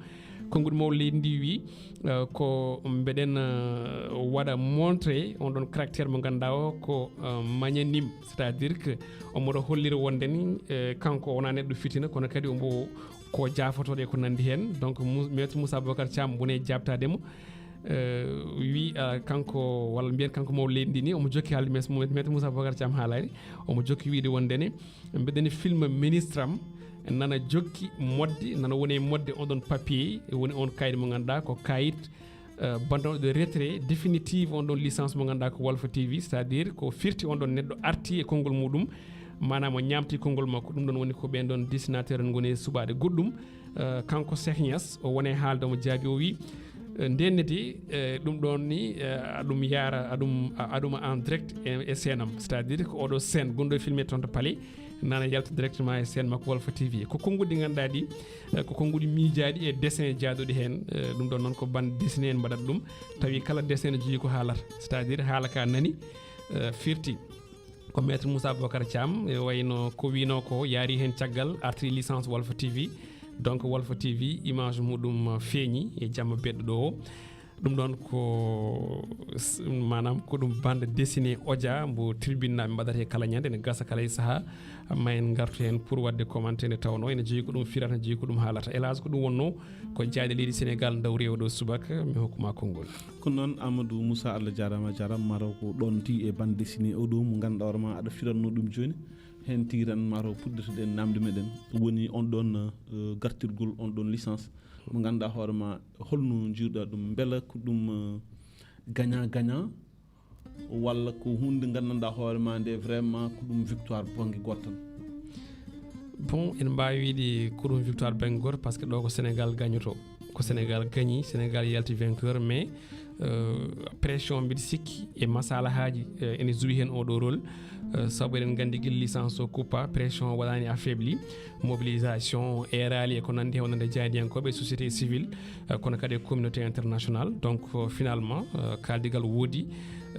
Konnguɗi mawɗi leydi ndi wi, eh, ko mbeɗen, eh, waɗa montré on ɗon caractère mo ngannduɗaa o ko, eh, magnanime. C'est-à-dire que omo ɗo hollira wonde ni, eh, kanko wona neɗɗo fitina, kono kadi omo ko jaafotooɗo e ko nanndi heen. Donc, Mou-, Maître Moussa Bocar Thiam woni e jaabtaade mo. Eh, wi, ah, kanko, walla mbiyen kanko mawɗo leydi ndi ni, omo jokki haalde mes-, Maître Moussa Bocar Thiam haalani. Omo jokki wiide wonde ne, mbeɗen filma ministre am, nana jokki modde, nana woni e modde on ɗon papier, woni on kayit mo ngannduɗaa ko kayit, eh, banndo de retrait définitive on ɗon licence mo ngannduɗaa ko Walf T V, c'est-à-dire ko firti on ɗon neɗɗo arti e konngol muɗum, Maanaam o ñaamti konngol makko. Ɗum ɗoon woni ko ɓeen ɗoon dessinateur en ngoni e suɓaade goɗɗum. Eh, kanko Cheikh Niass, o woni e haalde, omo jaabi, o wi, eh, ndeen ne de, eh, ɗum ɗoon ni, eh, aɗum yaara, aɗum, a-, aɗum en direct e, e chaîne am. C'est-à-dire ko oɗo chaîne gonɗo e filmé toon to Palais, nana yalta directement e chaîne makko Walfa T V. Ko konnguɗi ɗi ngannduɗaa ɗi, eh, ko konnguɗi miijaaɗi e dessin jaaduɗi heen. Eh, ɗum ɗoon noon ko bande dessinée en mbaɗata ɗum. Tawi kala dessin ne jogii ko haalata. C'est-à-dire haala ka nani, eh, firti. Ko Maître Moussa Bocar Thiam, e wayno ko wino ko yaari heen caggal, artiri licence Walfa T V. Donc Walfa T V, image muɗum feeñi e jamma beɗɗo ɗo o. Ɗum ɗoon ko s-, maanaam ko ɗum bande dessinée oja mbo tribune naaɓe mbaɗata e kala ñande, ene gasa kala e sahaa, ma en ngartu heen pour waɗde commenté nde tawnoo ene jogii ko ɗum firata, ene jogii ko ɗum haalata. Hélas, ko ɗum wonnoo ko jaaɗe leydi Sénégal ndawri e oɗo subaka, mi hokkuma konngol. Ko noon, Amadou Moussa, Allah jaaraama, a jaaraama. Mataw ko ɗoon tii e bande dessinée o ɗo mo ngannduɗaa hoore ma aɗa firatnoo ɗum jooni. Heen tigi tan mataw puɗɗitoɗen naamnde meɗen. Woni on ɗoon, eh, gartirgol on ɗoon licence. Mo ngannduɗaa hoore ma, holno njiiruɗaa ɗum? Mbela ko ɗum, eh, gagnant gagnant? Walla ko huunde nde nganndanɗaa hoore ma nde vraiment ko ɗum victoire bannge gooto tan? Bon, en mbaawi wiide ko ɗum victoire bannge gooto, parce que ɗo ko Sénégal gagnotoo. Ko Sénégal gagni, Sénégal yalti vainqueur, mais, euh, pression, mbiɗa sikki, e masalahaaji, euh, ene joue heen oɗo rôle. Euh, sabu eɗen nganndi gila licence o kuppa, pression o waɗaani, affaibli, mobilisation eeraali e ko nanndi heen wonande jaayndiyankooɓe, société civile, euh, kono kadi e communauté internationale. Donc, euh, finalement, euh, kaaldigal woodi,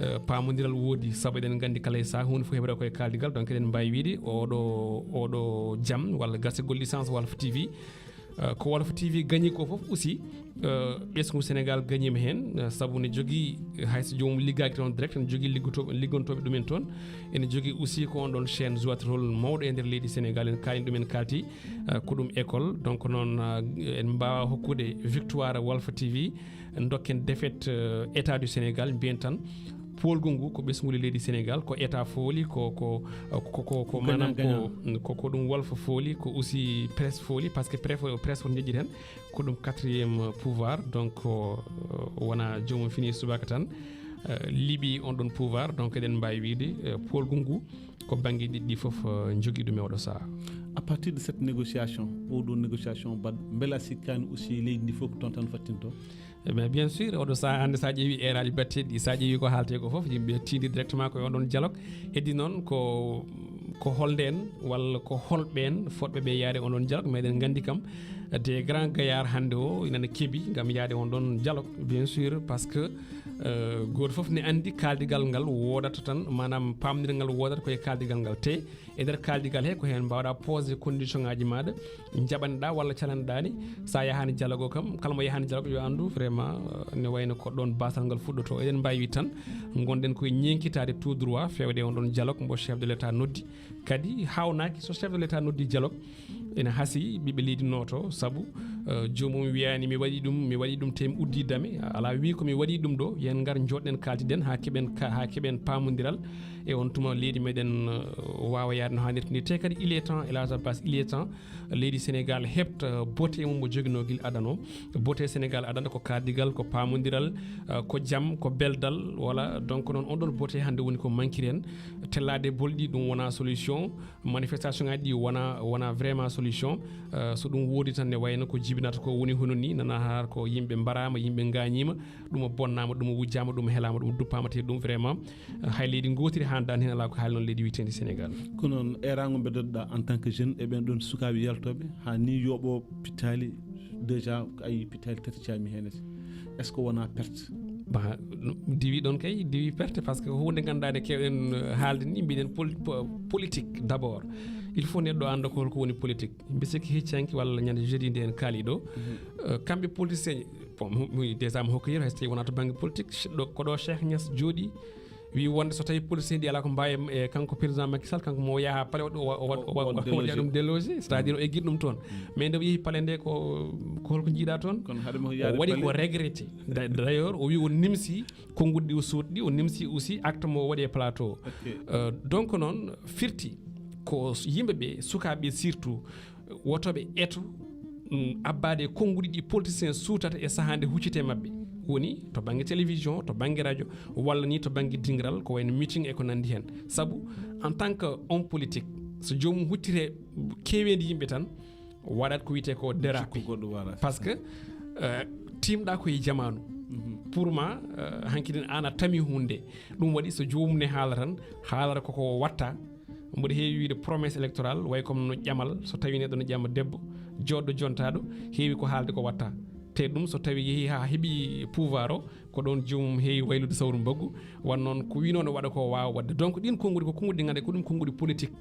euh, paamondiral woodi, sabu eɗen nganndi kala e sahaa huunde fof heɓata ko e kaaldigal. Donc eɗen mbaawi wiide oɗo, oɗo jam walla gasegol licence Walf T V, euh, ko Walf T V gañi ko fof aussi, euh, ɓesngu Sénégal gañiima heen, euh, sabu ne jogii, euh, hay so joomum liggaaki toon direct, ne jogii liggotooɓe, liggontooɓe ɗumen toon. Ene jogii aussi ko on ɗoon chaîne jouat rôle mawɗo e nder leydi Sénégal, en kaali ɗum, en kaalti, euh, ko ɗum école. Donc noon, euh, en mbaawa hokkude victoire Walf T V, dokken défaite, euh, État du Sénégal, mbiyen tan poolgu ngu ko ɓesngu leydi Sénégal, ko État fooli, ko, ko, ko, ko, ko Gagnant, maanaam ko, gagnant. Ko, ko ɗum Walf fooli, ko aussi presse fooli, parce que presse, presse won njeƴƴi tan, ko ɗum quatrième pouvoir, donc, euh, wona joomum fini subaka tan, euh, liɓi on ɗon pouvoir, donc eɗen mbaawi wiide, euh, poolgu ngu ko bannge ɗiɗi ɗi fof, euh, njogii ɗum e oɗo sahaa. À partir de cette négociation, oɗo négociation mbaɗ, mbela sikkaani aussi leydi ndi fof ko toon tan fattinto? Eh bien, bien sûr, oɗo sahaa hannde, so a ƴeewi eeraali batteeɗi, so a ƴeewi ko haaletee ko fof, yimɓe tiindi directement ko e on ɗon dialogue. Heddi noon ko, ko holnde en walla ko holɓe en fotɓe ɓe yaade on ɗon dialogue? Meɗen nganndi kam, des grands gaillards hannde o ina keɓi ngam yaade on ɗon dialogue, bien sûr, parce que, euh, gooto fof ne anndi kaaldigal ngal woodata tan, maanaam paamndiral ngal woodata ko e kaaldigal ngal. Te e nder kaaldigal he, ko heen mbaawɗaa posé condition ŋaaji maaɗa, njaɓanɗaa walla calanɗaa ni, so a yahaani dialogue o kam, kala mo yahaani dialogue yo anndu vraiment, euh, ne wayno ko ɗoon baasal ngal fuɗɗotoo. Eɗen mbaawi wiide tan, ngonɗen koye ñeeŋkitaade tout droit feewde on ɗon dialogue mbo chef de l'État noddi. Kadi haawnaaki so chef de l'État noddi dialogue, ene hasii ɓiɓɓe leydi nooto, sabu, euh, joomum wiyaani mi waɗi ɗum, mi waɗi ɗum te mi uddi dame. Alaa wii ko mi waɗi ɗum ɗo, yen ngar njooɗɗen kaaltiden haa keɓen ka, haa keɓen paamondiral. E on tuma leydi meɗen, euh, waawa yaade no haanirta ni. Te kadi il est temps, El Hadj Abbas, il est temps leydi Sénégal heɓta bote mum mo joginoo gila adano. Bote Sénégal adana ko kaaldigal, ko paamondiral, euh, ko jam, ko beldal, wala. Donc noon on ɗon bote hannde woni ko mankiri en. Tellaade bolɗi ɗum wona solution. Manifestation ŋaaji ɗi wona, wona vraiment solution. Euh, so ɗum woodi tan ne wayno ko jibinata ko woni hono ni, nana har ko yimɓe mbaraama, yimɓe ngaañiima, ɗum o bonnaama, ɗum o wujjaama, ɗum o helaama, ɗum o duppaama, te ɗum vraiment, euh, hay leydi ngootiri haandaani heen, alaa ko haali noon leydi wiyeteendi Sénégal. Ko noon, eeraango mbeddoɗaa en tant que jeune e ɓeen ɗoon sukaaɓe yaltooɓe, haa ni yooɓoo pittaali, déjà ko ayi pittaali tati caami heen. Est-ce que wonaa perte? Ba, no, diwi ɗoon kay, diwi perte, parce que huunde ngannduɗaa nde keewɗen, euh, haalde ni, mbiɗen pol-, po-, politique d'abord. Il faut neɗɗo annda ko holko woni politique. Mbi sikki hecci hanki walla ñande jeudi nde en kaali ɗo. Mhm. Euh, kamɓe politicien, bon, mi, mi, déjà mi hokka yeru, hay so tawi wonaa to bannge politique, ch-, ɗo, ko ɗo Cheikh Niass jooɗi, wi wonde so tawi politicien ɗi alaa ko mbaawi e kanko président Macky Sall, kanko mo yaha palais, o, o, o, o, o, o, o waɗa ɗum délogé, c'est-à-dire o eggi ɗum toon. Mm. Mais nde o yehi palais nde ko, ko holko jiiɗa toon? Kono haade mo yaade o waɗi ko palais, regretté. Da-, d'ailleurs, o wi o nimsi konnguɗi ɗi o suuɗi, o nimsi aussi acte mo o waɗi e plateau. Ok. Euh, donc noon firti ko s-, yimɓe ɓe, sukaaɓe surtout, woto ɓe eto, mm, abbaade e konnguɗi ɗi politicien suutata e sahaa nde huccite maɓɓe. Woni to bannge télévision, to bannge radio, walla ni to bannge dingiral, ko wayno meeting e ko nanndi heen. Sabu, en tant que homme politique, So joomum huccitee keeweendi yimɓe tan, waɗat ko wiyetee ko dérape. Jikku goɗɗo waɗat. Parce que, euh, tiimɗaa ko e jamaanu. Pour ma, euh, hanki ɗin aan a tami huunde. Ɗum waɗi so joomum ne haala tan, haalata koko watta. Mboɗo heewi wiide promesse électorale, way comme no ƴamal, so tawi neɗɗo no ƴama debbo, jooɗɗo jontaaɗo, heewi ko haalde ko watta. Te ɗum so tawi yehi haa heɓi pouvoir o, ko ɗon joomum heewi waylude sawru mbaggu, wan noon ko wino no waɗa ko waawa waɗde. Donc ɗin konnguɗi ko konnguɗi ɗi ngannduɗaa ko ɗum konnguɗi politique.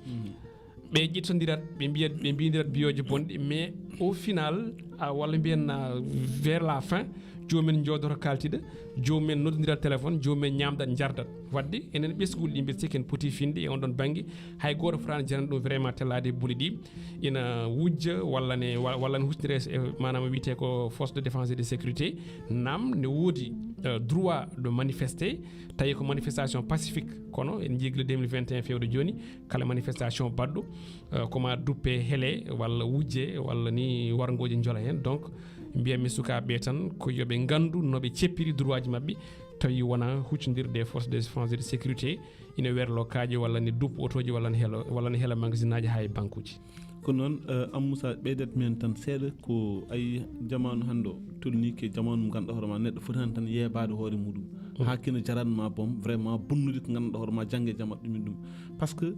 Ɓe ƴettondirat, ɓe mbiyat, ɓe mbiydirat biyoje bonɗe, mais au final, a, walla mbiyen, a, vers la fin, joomumen njoodoto kaaltida, joomumen noddondirat téléphone, joomumen ñaamdat njardat. Waɗde enen ɓesnguuli ɗi mbiɗa sikki en poti finde e on ɗon bannge, hay gooto fotaani janande ɗum vraiment tellaade e boli ɗi. Ina wujja walla ne, wa-, walla ne huccitira e maanaam wiyetee ko force de défense et de sécurité. Naam, ne woodi, euh, droit de manifester, tawi ko manifestation pacifique, kono en njii gila deux mille vingt et un feewde jooni, kala manifestation baɗɗo, euh, ko ma duppe hele walla wujje walla ni warngooji njola heen. Donc, mbiyatmi sukaaɓe ɓe tan ko yo ɓe nganndu no ɓe ceppiri droitji maɓɓe, tawi wona huccondirde e force de défense et de sécurité, ina werlo kaaƴe walla ne duppo otooji walla ne helo, walla ne hela magasinaaji haa e bankuuji. Ko noon, eh, Ammusa, ɓeydat men tan seeɗa ko ay jamaanu hannde o tolnii ke jamaanu mo ngannduɗaa hoore ma neɗɗo foti heen tan yeebaade hoore muɗum. Haa kene jaran ma boom, vraiment bonnude ko ngannduɗaa hoore ma jannge jama ɗum e ɗum. Parce que,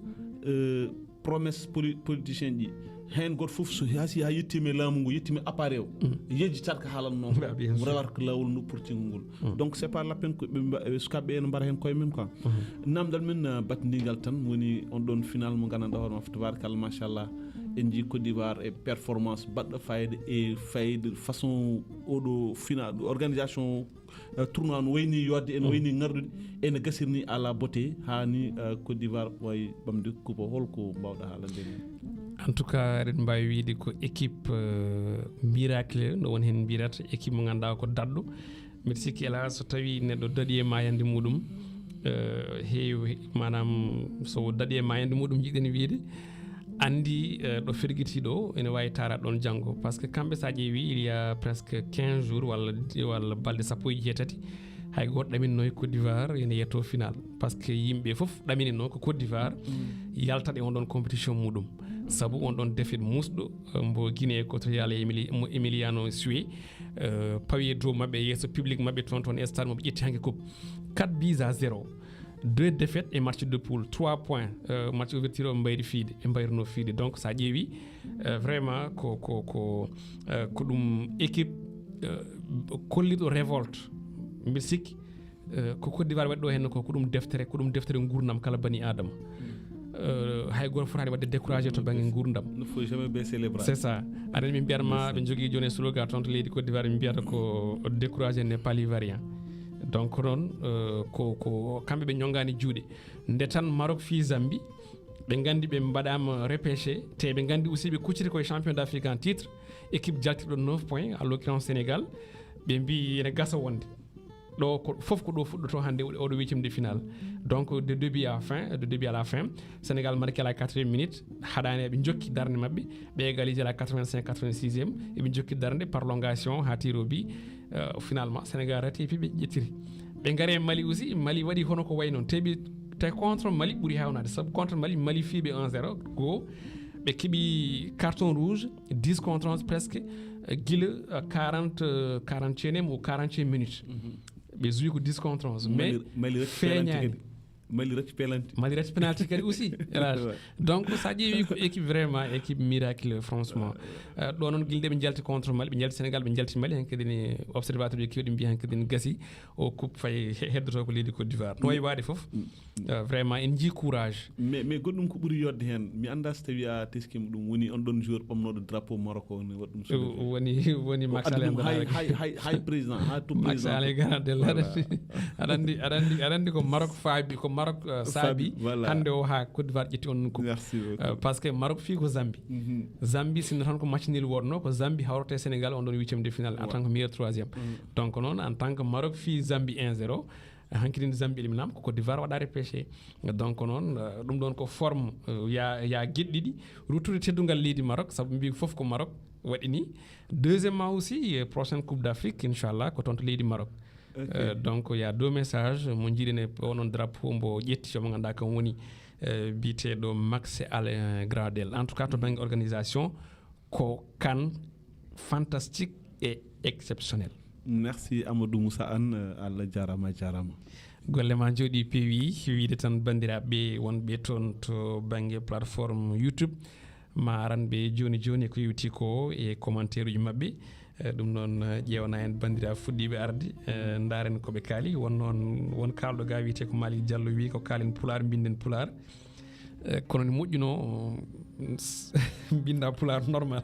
eh, promesse poli-, politicien ji, heen gooto fof so haa si haa yettiima e laamu ngu, yettiima e appareil o, yejjitat ko haalatnoo ko, rewata ko laawol nopportingol ngol. Donc c'est pas la peine ko ɓe mba-, eh, sukaaɓe ɓe ene mbaɗa heen koye mum quoi. Namdal men, eh, battindigal tan woni on ɗon final mo ngannduɗaa hoore ma, tabarakallah, machallah. En njii Côte d'Ivoire e performance baɗɗo fayida e fayida façon oɗo final, organisation, eh, tournoi no wayni yodde, ene wayni ngardude, ene gasirni à la beauté, haa ni, eh, Côte d'Ivoire wayi ɓamde coupe o. Holko mbawɗa haalande en? En tout cas, eɗen mbaawi wiide ko équipe, eh, miracle, no won heen mbiyata équipe mo ngannduɗaa ko daɗɗo. Mbiɗa sikki, alaa so tawii neɗɗo daɗi e maayande muɗum, eh, heewi, maanaam, so daɗi e maayande muɗum, njiɗen wiide, anndi, eh, ɗo fergiti ɗo, ene waawi taaraade ɗoon janngo. Parce que kamɓe, so a ƴeewi, il y a presque quinze jours walla, walla balɗe sappo e jeetati, hay gooto ɗaminno e Côte d'Ivoire ene yetto final. Parce que yimɓe fof ɗaminino ko Côte d'Ivoire yaltat e on ɗon compétition muɗum. Sabu on ɗon défaite muusɗo, eh, mbo Guinée Équatoriale e Emili-, mo Emiliano Sue, eh, pawi e dow maɓɓe, yeeso public maɓɓe toon, toon e stade mo ɓe ƴetti hanki coupe. Quatre buts à zéro. Deux défaites e match de poule. Trois points, eh, match ouverture o mbayri fiide, e mbayruno fiide. Donc, so a ƴeewi, eh, vraiment ko, ko, ko, eh, ko ɗum équipe, eh, kolliɗo révolte. Mbiɗa sikki, eh, ko Côte d'Ivoire waɗi ɗo heen ko, ko ɗum deftere, ko ɗum deftere nguurndam kala bani Aadama. Eh, hay gooto fotaani waɗde découragé to bannge nguurndam. Ne faut jamais baisser les bras. C'est ça. Aɗa anndi min mbiyat ma, ɓe njogii jooni e slogan toon to leydi Côte d'Ivoire, min mbiyata ko découragé n'est pas l'ivoirien. Donc noon, eh, ko, ko kamɓe ɓe ñonngaani juuɗe. Nde tan Maroc fii Zambie, ɓe nganndi ɓe mbaɗaama repêché, te ɓe nganndi aussi ɓe kucciti koye champion d'Afrique en titre, équipe jaltirɗo neuf points, en l'occurrence Sénégal, ɓe mbii ene gasa wonde. Ɗo ko, fof ko ɗo fuɗɗoto hannde, oɗo huitième de finale. Donc, de début à fin, de début à la fin, Sénégal marqué à la quatrième minute, haɗaani, eɓe njokki darnde maɓɓe, ɓe égalisé à la quatre-vingt-cinq, quatre-vingt-sixième, eɓe njokki darnde, prolongation, haa tir au but. Euh, finalement, Sénégal rati, et puis ɓe ƴettiri. Ɓe ngari e Mali aussi, Mali waɗi hono ko wayi noon. Te ɓe, te contre Mali ɓuri hewnaade. Sabu contre Mali, Mali fii ɓe un zéro, go, ɓe keɓi carton rouge, dix contre onze presque, euh, gila, euh, quarante, euh, quarantième ou quarantième minute. Ɓe joué ko dix contre onze. Mais Mali, Mali rati penalty feeñaani. Kadi. Mali rati penalty. Mali rati penalty kadi aussi, El Hadj. Ouais. Donc, so a ƴeewi ko équipe vraiment, équipe miracle, franchement. Euh, ɗo noon, gila nde ɓe njalti contre Mali, ɓe njalti Sénégal, ɓe njalti Mali, hankadi ni observateur ji keewɗi mbiyi hankadi ni gasi, o coupe fay he-, heddoto ko leydi Côte d'Ivoire. No wayi waade fof, euh, vraiment, en njii courage. Mais, mais goɗɗum ko ɓuri yodde heen, mi anndaa so tawi a teskima ɗum, woni on ɗon joueur ɓamnooɗo drapeau Maroc o, ne waɗi ɗum sauvé. Woni, woni Max Alain Dramé. Hay, hay, hay, hay président, ha to président. Max Alain Dramé. Voilà. Aɗa anndi, aɗa anndi, aɗa anndi ko Maroc faabi, ko Maroc, euh, saabi, voilà. Hannde o haa Côte d'Ivoire ƴetti on coupe. Merci beaucoup. Euh, parce que Maroc fii ko Zambie. Zambie, sinno tan ko match nul wonno, ko Zambie hawrata e Sénégal on ɗon huitième de finale en tant que meilleur troisième. Donc noon, en tant que Maroc fii Zambie un zéro, hankadi Zambie eliminaama, ko Côte d'Ivoire waɗa repêché. Donc noon, euh, ɗum ɗon ko forme, euh, ya, ya geɗe ɗiɗi. Ruttude teddungal leydi Maroc, sabu mbii fof ko Maroc waɗi ni. Deuxièmement aussi, euh, prochaine Coupe d'Afrique, inchallah, ko toon to leydi Maroc. Ok. Euh, donc, il y a deux messages. Mo njiɗen e onon drapeau mbo ƴetti, mo ngannduɗaa kam woni eh, biyeteeɗo Max Alain Gradel. En tout cas, to bannge organisation, ko kan fantastique et exceptionnel. Merci Amadou Moussa Anne, Allah jarama, jarama. Golle ma jooɗi peewi, wiide tan banndiraaɓe wonɓe toon to bannge plateforme YouTube, ma aran ɓe jooni jooni ko yewti ko e commentaire uji maɓɓe. Eh, ɗum noon, eh, ƴeewana en banndiraaɓe fuɗɗiiɓe arde, eh, ndaaren ko ɓe kaali. Won noon, won kaalɗo ga wiyetee ko Malick Diallo, wi ko kaalen pulaar, mbinden pulaar. Eh, kono ne moƴƴuno, mm, s-, mbinda pulaar normal.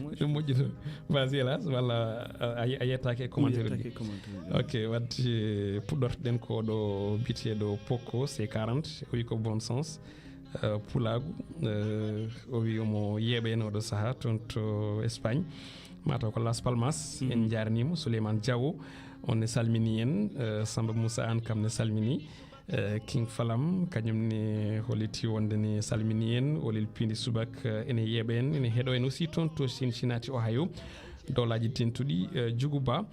Moƴƴi. Ne moƴƴuno. Vas-y, hélas, walla, eh, a, a yettaaki e commentaire uji? Yettaaki e commentaire uji. Ok, wadde, eh, puɗɗortoɗen ko ɗo biyeteeɗo Poco C quarante, o wi ko bon sens. Eh, pulaagu, eh, o wi omo yeeɓa en oɗo sahaa toon to Espagne, mataw ko Las Palmas. Mhm. En njaarniima Souleymane Diawo, on ne salmini en. Eh, Samba Moussa Anne kam ne salmini. Eh, King Falam, kañum ne holliti wonde ne salmini en. Olel Pindi Subak, eh, ene yeeɓa en, ene heɗo en aussi toon to Cincinnati, Ohio. Dowlaaji dentuɗi, eh, Jugu Ba,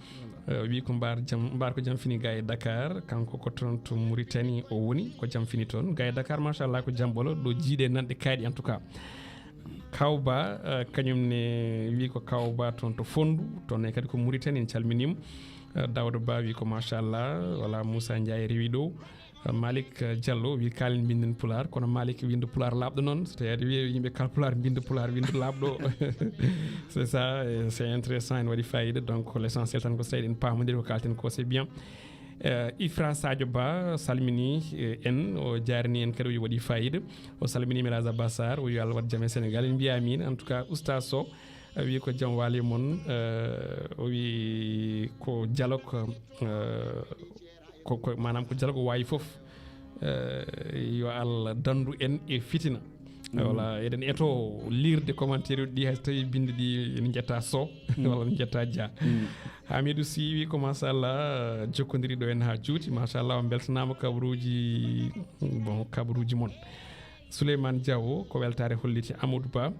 eh, wi ko mbaar jam, mbaar ko jam fini ga e Dakar, kanko ko toon to Mauritanie o woni, ko jam fini toon. Ga e Dakar, machallah, ko jam ɓolo, ɗo jiiɗe nanɗe kayɗe, en tout cas. Kaw Ba, eh, kañum ne wi ko Kaw Ba toon to Fonndu, toon ne kadi ko Mauritanie, en calminiima. Eh, Daouda Ba wi ko machallah, wala Moussa Ndiaye rewi ɗo. Malick Diallo wi kaalen mbinden pulaar, kono Malick windo pulaar laaɓɗo noon, so tawi aɗa wiya yimɓe kala pulaar mbindo pulaar, windo laaɓɗo. C'est ça, eh, c'est intéressant, ene waɗi fayida. Donc, l'essentiel tan ko so tawi eɗen paamodiri ko kaalten ko, c'est bien. Eh, Ifra Sadio Ba salmini, eh, en, o jaarini en kadi, o wi waɗi fayida. O salmini Melaza Bassar, o wi Allah waɗ jam e Sénégal, en mbiya amin. En tout cas, Oustaz Sow, eh, wi ko jam waali mon, eh, o wi ko dialogue, eh, ko, ko, maanaam ko dialogue waawi fof, eh, yo Allah danndu en e fitina. Mm. Wala eɗen eto liirde commentaire uji ɗi, hay so tawi binde ɗi ene njetta Sow, mm, walla ene njetta Dia. Mm. Hamidou Sy wi ko machallah, jokkodiri ɗo en haa juuti, machallah, on mbeltanaama kabaruuji, bon, kabaruuji mon. Souleymane Diawo, ko weltaare holliti Amadou Ba.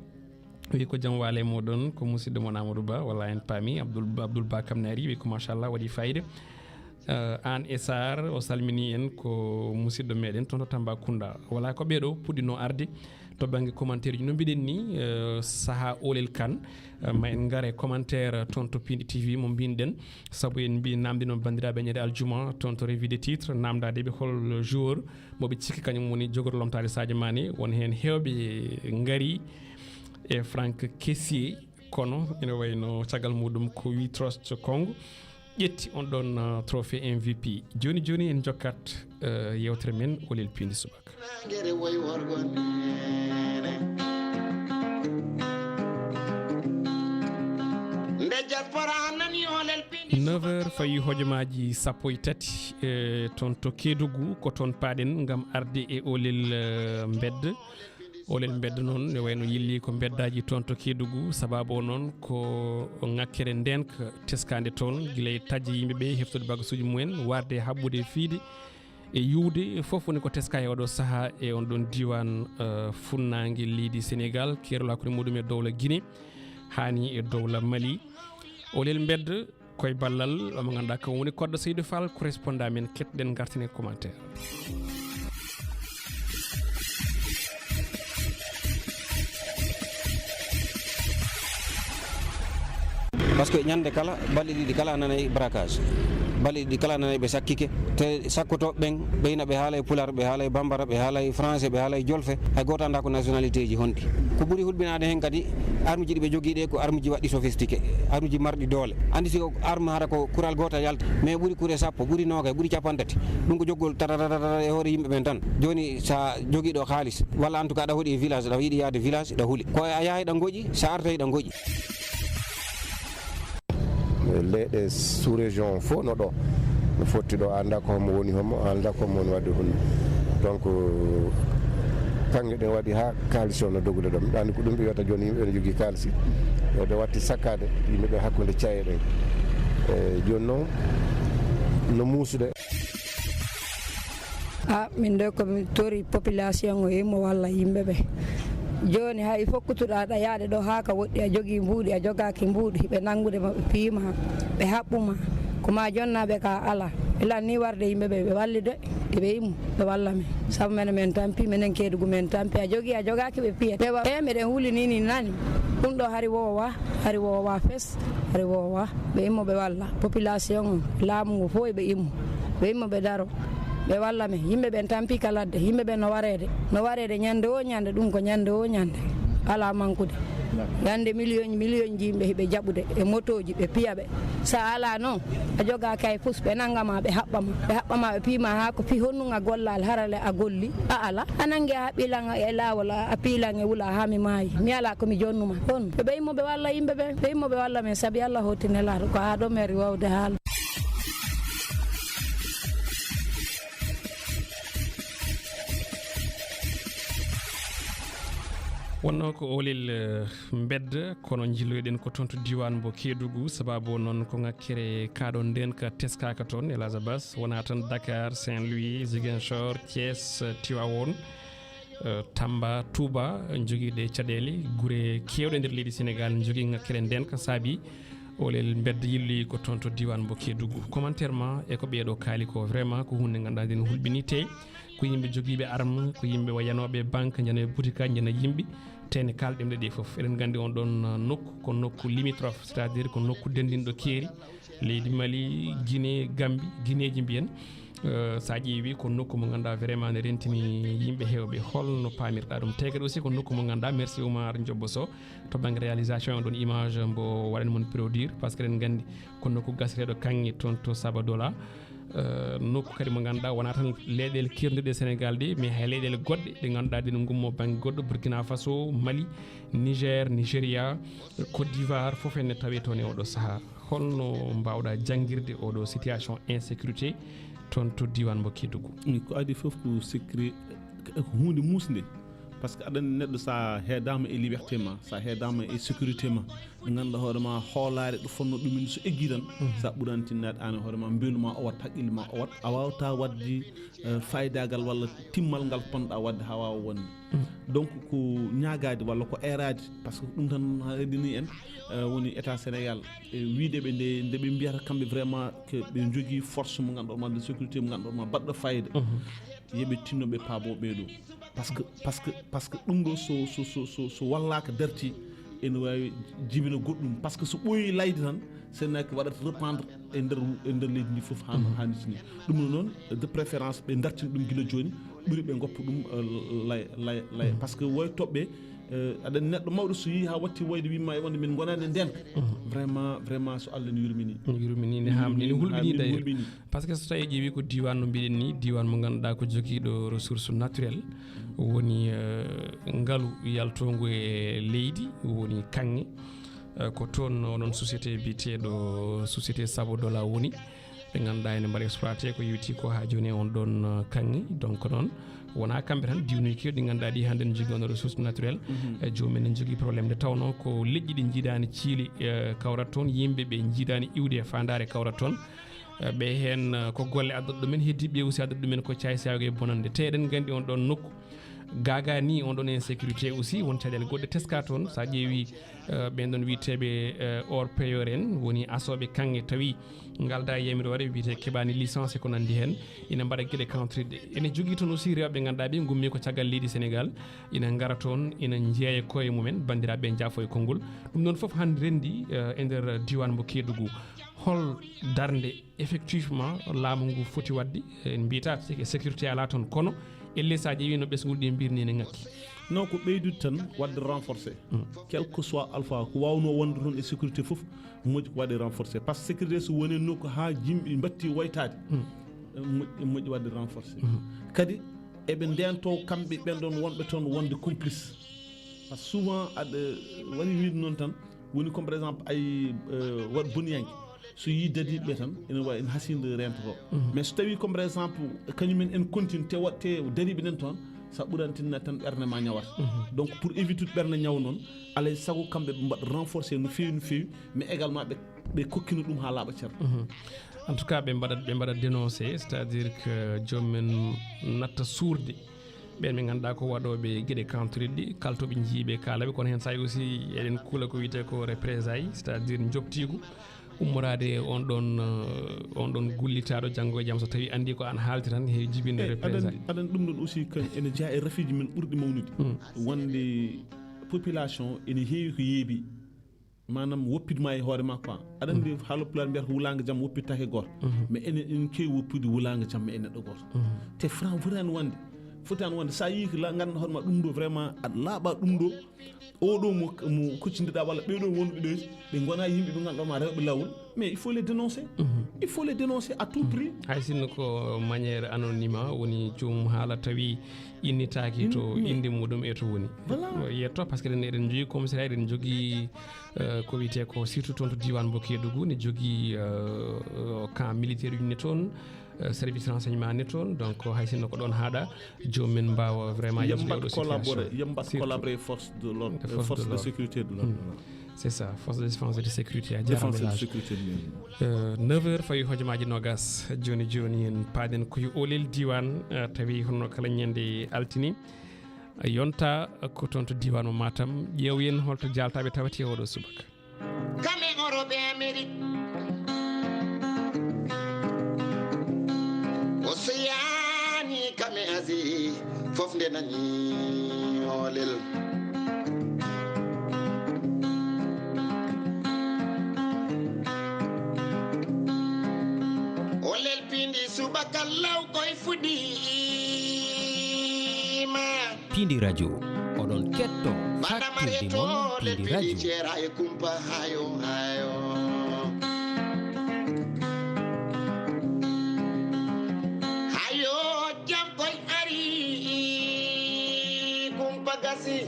Wi ko jam waale moɗon, ko musidɗo mon Amadou Ba, walla en paami, Abdoul, Abdoul Ba Kamnari, wi ko machallah, waɗi fayida. Eh, Aan e Sarr, o salmini en, ko musidɗo meɗen toon to Tambacounda. Wala ko ɓeeɗo puɗɗino arde to bannge commentaire uji. No mbiɗen ni, eh, saha Olel Kane, eh, ma en ngare commentaire toon to Pindi T V mo mbinɗen, sabu en mbi namdi noon banndiraaɓe ñande aljuma toon to revue de titre, namdaade ɓe hol joueur mo ɓe cikki kañum woni jogor lomtaade Sadio Mané. Won heen heewɓe ngari e Franck Kessié, kono ina wayno caggal muɗum ko Wi Trust Congo ƴetti on ɗon, uh, trophée M V P. Jooni jooni en jokkat, uh, yewtere men Olel Pindi Subaka. Neuf heures fayi hojomaaji sappo e tati, e, toon to Kédougou, ko toon paaɗen ngam arde e Olel, e, Mbedda. Olel Mbedda noon, ne wayno yilli ko mbeddaaji toon to Kédougou, sababu o noon ko ŋakkere ndeenka teskaande toon, gila e taƴde yimɓe ɓe, heftude bagasuuji mumen, warde e haɓɓude e fiyde. E yuwde fof woni ko teska e oɗo saha e on ɗon diiwaan, eh, funnaange leydi Senegaal, keerol hakkunde muɗum e dowla Guinée, haani e dowla Mali. Olel Mbedda, koye ballal mo ngannduɗaa kam woni Koddo Seydou Fall, correspondant men, keɗɗen ngarten e commentaire. Parce que ñande kala, balɗe ɗiɗi kala a nanay braquage. Balɗe ɗiɗi kala a nanay ɓe sakkike. Te sakkotooɓe ɓen, ɓe ina ɓe haalay pulaar, ɓe haalay bambara, ɓe haalay français, ɓe haalay jolfe. Hay gooto anndaa ko nationalité ji honɗi. Ko ɓuri hulɓinaade heen kadi, arme ji ɗi ɓe jogii ɗe ko arme ji waɗɗi sophistiqué, arme ji marɗi doole. Anndi si ko arme hara ko kural gootal yalta, mais ɓuri kure sappo, ɓuri noogay, ɓuri capanɗe tati. Ɗum ko joggol tatatatata e hoore yimɓe ɓen tan. Jooni, so a jogii ɗo haalis, walla en tout cas, ɗa hoɗi e village, ɗa yiɗi yahde village, ɗa huli. Ko a yahay ɗa ngoƴi, so a artay ɗa ngoƴi. Leyɗe sous-région o fof no ɗo. No fotti ɗo, a anndaa ko homo woni homo, a anndaa ko homo woni waɗde hunde. Donc, kaŋŋe ɗen waɗi haa kaalis o no dogude ɗo. Mbiɗa anndi ko ɗum ɓe wiyata jooni yimɓe ene jogii kaalisi. E ɓe watti sakkaade yimɓe ɓe hakkunde caye ɗen. E jooni noon, no muusude. A, min de ko mi tori population o, himo walla yimɓe ɓe. Jooni hay fokkutuɗaa ɗa yaade ɗo haa ka woɗɗi, a jogii mbuuɗi, a jogaaki mbuuɗi, ɓe nanngude ma, ɓe piima, ɓe haɓɓuma. Ko ma jonnaaɓe ka ala. Ɓe lanni warde yimɓe ɓe, ɓe wallide, ɓe immo, ɓe walla men. Sabu menen men tampi, menen Keedugu men tampi. A jogii, a jogaaki, ɓe piya. Ɓe wa-, e meɗen wuli ni, ni nani. Ɗum ɗo hari wowa, hari wowa fes, hari wowa. Ɓe immo, ɓe walla. Population on, laamu ngu fof ɓe immo. Ɓe immo, ɓe daro. Ɓe walla men. Yimɓe ɓen tampi ka ladde. Yimɓe ɓen no wareede. No wareede ñande o ñande, ɗum ko ñande o ñande. Alaa mankude. Ñande million, million ji yimɓe hiɓe jaɓude e motooji, ɓe piya ɓe. Sa alaa noon, a jogaaki hay fus, ɓe nannga ma, ɓe haɓɓa ma. Ɓe haɓɓa ma, ɓe piima haa ko fii honɗum a gollaali, harale a golli, a alaa. A nanngi a haɓɓi lan e laawol, a, a piilan e wula haa mi maayi. Mi alaa ko mi jonnuma. Ɗon, ɓe ɓey mo ɓe walla yimɓe ɓe, ɓey mo ɓe walla men, sabi Allah hooti nelaaɗo, ko haa ɗo meri waawde haala. Wonno ko Oolel, eh, Mbedda, kono njilloyɗen ko toon to diiwaan mbo Keedugu, sababu o noon ko ŋakkere kaaɗo ndeen ka teskaaka toon, El Hadj Abbas, wonaa tan Dakar, Saint-Louis, Ziguinchor, Thiès, Tivaouane, eh, Tamba, Touba, jogiiɗe caɗeele, gure keewɗe nder leydi Senegaal njogii ŋakkere ndeen ka saabi Oolel Mbedda yilloyi ko toon to diiwaan mbo Keedugu. Commentaire ma e ko ɓeeɗo kaali ko, vraiment ko huunde ngannduɗaa nde no hulɓinii, te ko yimɓe jogiiɓe arme, ko yimɓe wayanooɓe banque, njana e butikaaji, njana yimɓe, te ne kaalɗen ɗe ɗe fof. Eɗen nganndi on ɗon, uh, nokku, ko nokku limitrophe, c'est-à-dire ko nokku denndinɗo keeri, leydi Mali, Guinée, Gambie, Guinéeji mbiyen. Uh, so a ƴeewi ko nokku mo ngannduɗaa vraiment ne rentini yimɓe heewɓe. Holno paamirɗaa ɗum? Te kadi aussi ko nokku mo ngannduɗaa, merci Oumar Diop Sow, to bannge réalisation on ɗon image mbo waɗani mon produire, parce que eɗen nganndi ko nokku gasreeɗo kaŋŋe toon to Sabadola. Eh, nokku kadi mo ngannduɗaa wonaa tan leyɗeele keerduɗe Senegaal ɗe, mais hay leyɗeele goɗɗe ɗe ngannduɗaa ɗe no ngummo bannge goɗɗo, Burkina Faso, Mali, Niger, Nigeria, Côte d'Ivoire, fof ene tawee toon e oɗo sahaa. Holno mbaawɗaa janngirde oɗo situation insécurité toon to diiwaan mbo Keedugu? Mm, ko adii fof ko sécurité, ko huunde muusnde. Parce que aɗa anndi neɗɗo sa heedaama e liberté ma, sa heedaama e sécurité ma, nde ngannduɗaa hoore ma hoolaare ɗo fonnoo ɗumen so eggii tan, mhm, sa ɓuraani tinnaade aan e hoore ma, mbeelu ma o wat, haqqille ma o wat, a waawata waɗde, eh, faayidagal walla timmal ngal ponnoɗaa waɗde haa waawa wonde. Mhm. Donc ko ñaagaade walla ko eeraade, parce que ɗum tan heddini en, eh, woni État Sénégal, e wiyde ɓe nde, nde ɓe mbiyata kamɓe vraiment que ɓe njogii force mo ngannduɗaa ma, de sécurité mo ngannduɗaa ma, baɗɗo fayida. Mhm. Yo ɓe tinno ɓe paabo ɓee ɗoo. Parce que, parce que, parce que ɗum ɗoo so, so, so, so, so wallaaka dartii, ene waawi jibina goɗɗum. Parce que so ɓooyii layde tan, senaaki waɗat reprendre e nder, e nder leydi ndi fof haa no, mhm, haanirta ni. Ɗum ɗoo noon, de préférence, ɓe dartina ɗum gila jooni, ɓuri ɓe ngoppa ɗum, eh, lay, lay, lay. Mhm. Parce que woy toɓɓe, eh, aɗa anndi neɗɗo mawɗo so yii haa watti woyde, wii ma e wonde min ngonaani e ndeenka. Mhm. Vraiment, vraiment, so Allah ne yurmini. Ne yurmini, ne haamni, ne hulɓini, ne hulɓini d'ailleurs. Parce que so tawii ƴeewi ko diiwaan no mbiɗen ni, diiwaan mo ngannduɗaa ko jogiiɗo ressource naturelle, woni, eh, ngalu yaltoongu e leydi, woni kaŋŋe. Eh, ko toon onon société biyeteeɗo société Sabodola woni, ɓe ngannduɗaa ene mbaɗa exploité ko yowiti ko haa jooni e on ɗon, eh, kaŋŋe. Donc noon, wonaa kamɓe tan, diiwaanuuji keewɗi ɗi ngannduɗaa ɗi hannde ne njogii on ressource naturelle. Mhm. Eh, joomum en ne njogii problème nde tawnoo ko leƴƴi ɗi njiidaani ciili, eh, kawrat toon, yimɓe ɓe njiidaani iwde e faandaare kawrat toon. Eh, ɓe heen, eh, ko golle addata ɗumen, heddiiɓe aussi addata ɗumen ko caay-saayoga e bonannde. Te eɗen nganndi on ɗon nokku, gaagaa ni on ɗon insécurité aussi, won caɗeele goɗɗe teska toon. So a ƴeewi, eh, ɓeen ɗon wiyeteeɓe, eh, hors payeur en, woni asooɓe kaŋŋe tawi ngaldaa e yamiroore wiyetee keɓaani licence e ko nanndi heen, ina mbaɗa geɗe kawtoriɗe. Ene jogii toon aussi rewɓe ngannduɗaa ɓe ngummi ko caggal leydi Senegaal, ina ngara toon, ina njeeya koye mumen, banndiraaɓe njaafo e konngol. Ɗum ɗon fof hannde renndi, eh, e nder diiwaan mo Keedugu. Hol darnde effectivement laamu ngu foti waɗde? En mbiyata sé-, sécurité alaa toon, kono ellee so a ƴeewi no ɓesnguuji ɗi mbirni ene ŋakki. Non, ko ɓeydude tan waɗde renforcé. Mm. Quel que soit alpha, ko waawnoo wonde toon e sécurité fof, moƴƴi ko waɗde renforcé. Par ce que sécurité so woni nokku haa yimɓe mbaɗti woytaade, mm, moƴƴi, moƴƴi waɗde renforcé. Mm. Kadi eɓe ndeentoo kamɓe ɓeen ɗoon wonɓe toon wonde complice. Par ce que souvent aɗa waɗi wiyde noon tan, woni comme par exemple ay, euh, waɗ boniyanke. So yii dadiiɓe ɓe tan, ene waɗi, ene hasii nde reentotoo. Mhm. Mais so tawii comme par exemple kañum en ene continue te waɗ-, te dariiɓe nen toon, so a ɓuraani tinnaade tan ɓernde ma ñawat. Mhm. Donc pour évitude ɓernde ñaw noon, alaa e sago kamɓe ɓe mbaɗa renforcé no feewi, no feewi, mais également ɓe, ɓe kokkina ɗum haa laaɓa cer. Mhm. En tout cas, ɓe mbaɗa, ɓe mbaɗa dénoncé, c'est-à-dire que joomum en natta suurde ɓeen ɓe ngannduɗaa ko waɗooɓe geɗe kawtoriɗe, kaltooɓe njiiɓe, kaalaaɓe, kono heen saaji aussi eɗen kuula ko wiyetee ko représailles, c'est-à-dire njoɓtiigu. ummoraade e on ɗon, eh, on ɗon gullitaaɗo janngo e jam, so tawi anndi ko an haalti tan, he jibinde eyi, aɗa anndi, représailles. Aɗa anndi ɗum ɗon aussi, kan ene jeyaa e rafiiji men ɓurɗi mawnude. Mm. Wonde population ene heewi ko yeebi, maanaam woppidma e hoore ma quoi. Aɗa anndi, mm, haalo pulaar mbiyata ko wulaango jam woppittaake e gooto. Mhm. Mais enen, enen keewi woppude wulaango jam e neɗɗo gooto. Mhm. Te franc fotaani wonde, fotaani wonde, so a yii ko la-, ngannduɗaa hoore ma ɗum ɗo vraiment aɗa laaɓa ɗum ɗo, o ɗo mo, mo kuccindiɗa walla ɓee ɗo wonɓe ɗo, ɓe ngonaa yimɓe ɓe ngannduɗaa ma rewɓe laawol, mais il faut les dénoncer. Mhm. Il faut les dénoncer à tout prix. Hay sinno ko manière anonyme woni joomum haala tawi innitaaki to, mm, innde muɗum e to woni. Voilà. Yetto, parce que eɗen, eɗen njogii commissariat, eɗen njogii, euh, ko wiyetee ko surtout toon to diiwaan mo Kédougou, ne jogii, euh, euh, camp militaire uji ne toon, euh, service renseignement ne toon. Donc hay sinno ko ɗoon haaɗa, joom men mbaawa vraiment yettude oɗo situation. Yo mbaɗ collaborer, yo mbaɗ collaborer force de l'ordre, force de sécurité de l'ordre. Mm. C'est ça, force de défense et de sécurité. A jaaraama. Défense et de sécurité, bien. Euh, neuf heures fawi hojomaaji noogas. Jooni jooni en paaden ko yo oolel diiwaan, euh, tawi honno kala ñande altine, yonta ko toon to diiwaan mo Matam. Ƴeewen holto jaaltaaɓe tawete e oɗo subaka. Kame Europe e Amérique, Océanie, kame Asie, fof nde nani oolel. Oolel piindi subaka law koy fuɗɗiima. Piindi radio, oɗon ketto. Badamare fakkirde mon tole Piindi radio. Ceera e kumpa hayo, hayo. Hayo, jam koy ari, kumpa gasi.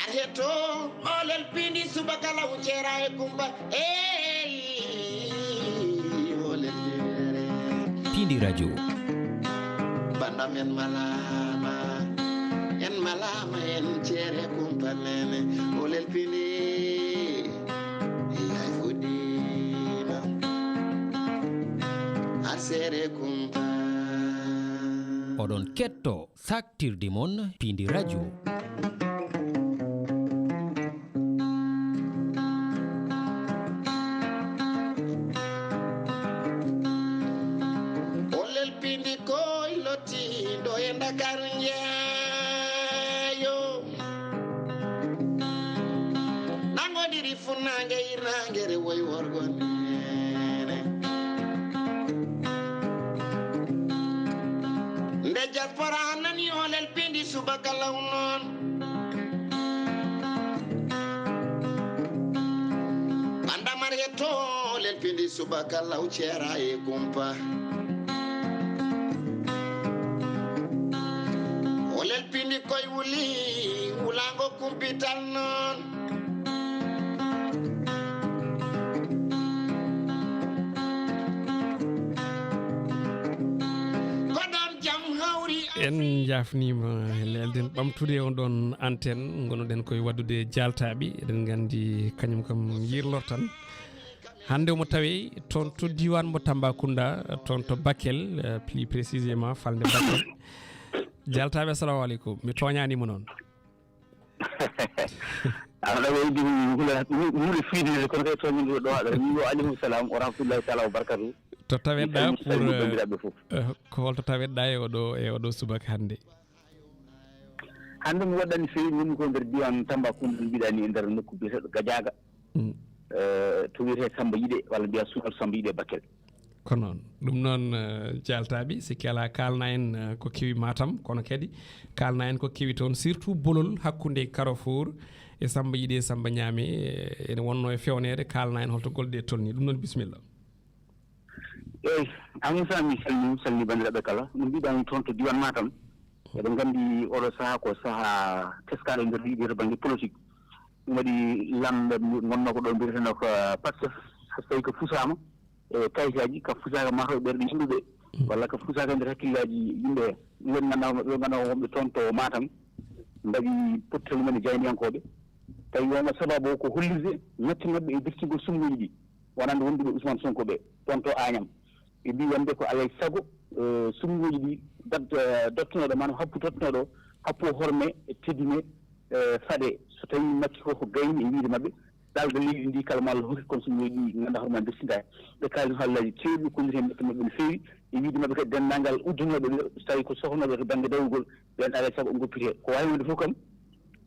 Ar heto, oolel piindi subaka law ceera e kumpa. Eyi, oolel piindi radio. Bandam en malaama, en malaama, en ceere kumpa nene. Oolel piindi, yaay fuɗɗiima. Ar seere kumpa. Oɗon ketto. Saktirde mon Piindi radio. Oolel piindi koy lotti ɗo e Ndakaaru njeeyo. Nangodiri funnaange hirnaange rewoy worgo nene. Nde diaspora nani oolel piindi subaka law noon. Bandamare to oolel piindi subaka law ceera e kumpa. Oolel piindi koy wuli, wulaango kumpital noon. Ko ɗoon jam hawri. En njaafniima lelden ɓamtude on ɗoon antenne, ngonoɗen koye waɗdude jaaltaaɓe. Eɗen nganndi kañum kam yirlortan. Hannde omo tawe toon to diiwaan mo Tambacounda, toon to Bakel, eh, plus précisément falnde Bakel. Jaaltaaɓe, assalamu aleykum. Mi tooñaani mo noon. Aɗa wayi ɗum hula, hula fiideede, kono kay tooñande ɗo aɗa, mi wiyo aleykum salam wa rahmatullahi taala wa barakatuh. To taweɗɗa pour, eh, banndiraaɓe fof. Eh, ko holto taweɗɗa e oɗo, e oɗo subaka hannde? Hannde mi waɗɗani feewi, ngonmi ko nder diiwaan Tambacounda, mbiɗa ni e nder nokku biyeteeɗo Gadiaga. Mm. Eh, to wiyetee Samba Yiɗe, walla mbiya Suwal Samba Yiɗe Bakel. Ko noon. Ɗum noon, eh, jaaltaaɓe, sikki alaa kaalna en, eh, ko kewi Matam, kono kadi kaalna en ko kewi toon, surtout bolol hakkunde Carrefour e Samba Yiɗe e Samba Ñaame, eh, ene wonno e fewneede, kaalna en holto golle ɗe tolni. Ɗum noon, bisimilla. Eey, Amadou Sall, mi salmii, mi salmii banndiraaɓe kala. No mbiɗaa ni toon to diiwaan Matam, eɗen nganndi oɗo sahaa ko sahaa teskaaɗo nder yiɗde to bannge politique. Ɗum waɗi lamɓe ngonnoo ko ɗo mbiyetenoo ko Pastef, so tawi ko fusaama e kayitaaji, ka fusaaka maa ko e ɓerɗe yimɓe ɓe, walla ka fusaaka e nder hakkillaaji yimɓe ɓe. Ɗum waɗi nganndaa, ɓe nganndaa wonɓe toon to Matam, mbaɗi pottal mumen e jaayndiyankooɓe. Tawi wonno sababu o ko hollirde ŋatti maɓɓe e dirtingol sunnguuji ɗi, wonande wonduɓe Ousmane Sonko ɓe toon to Agnam. Ɓe mbii wonde ko alaa e sago, eh, sunnguuji ɗi dat-, eh, dottunooɗo, maanaam happu tottunooɗo, happu horme, teddine, eh, faɗe. So tawii Makki ko, ko gayni e wiyde maɓɓe, Daalde leydi ndi kala mo Allah hokki kon so ñooɗi, ngannda hoore ma, mbirtintaake. Ɓe kaali hallaaji keewɗi, kolliti heen mette maɓɓe no feewi, e wiide maɓɓe kadi denndaangal uddunooɓe ɓe, so tawi ko sohnooɓe to bannge dawrugol, ɓeen alaa e sago ngoppitee. Ko waawi wonde fof kam,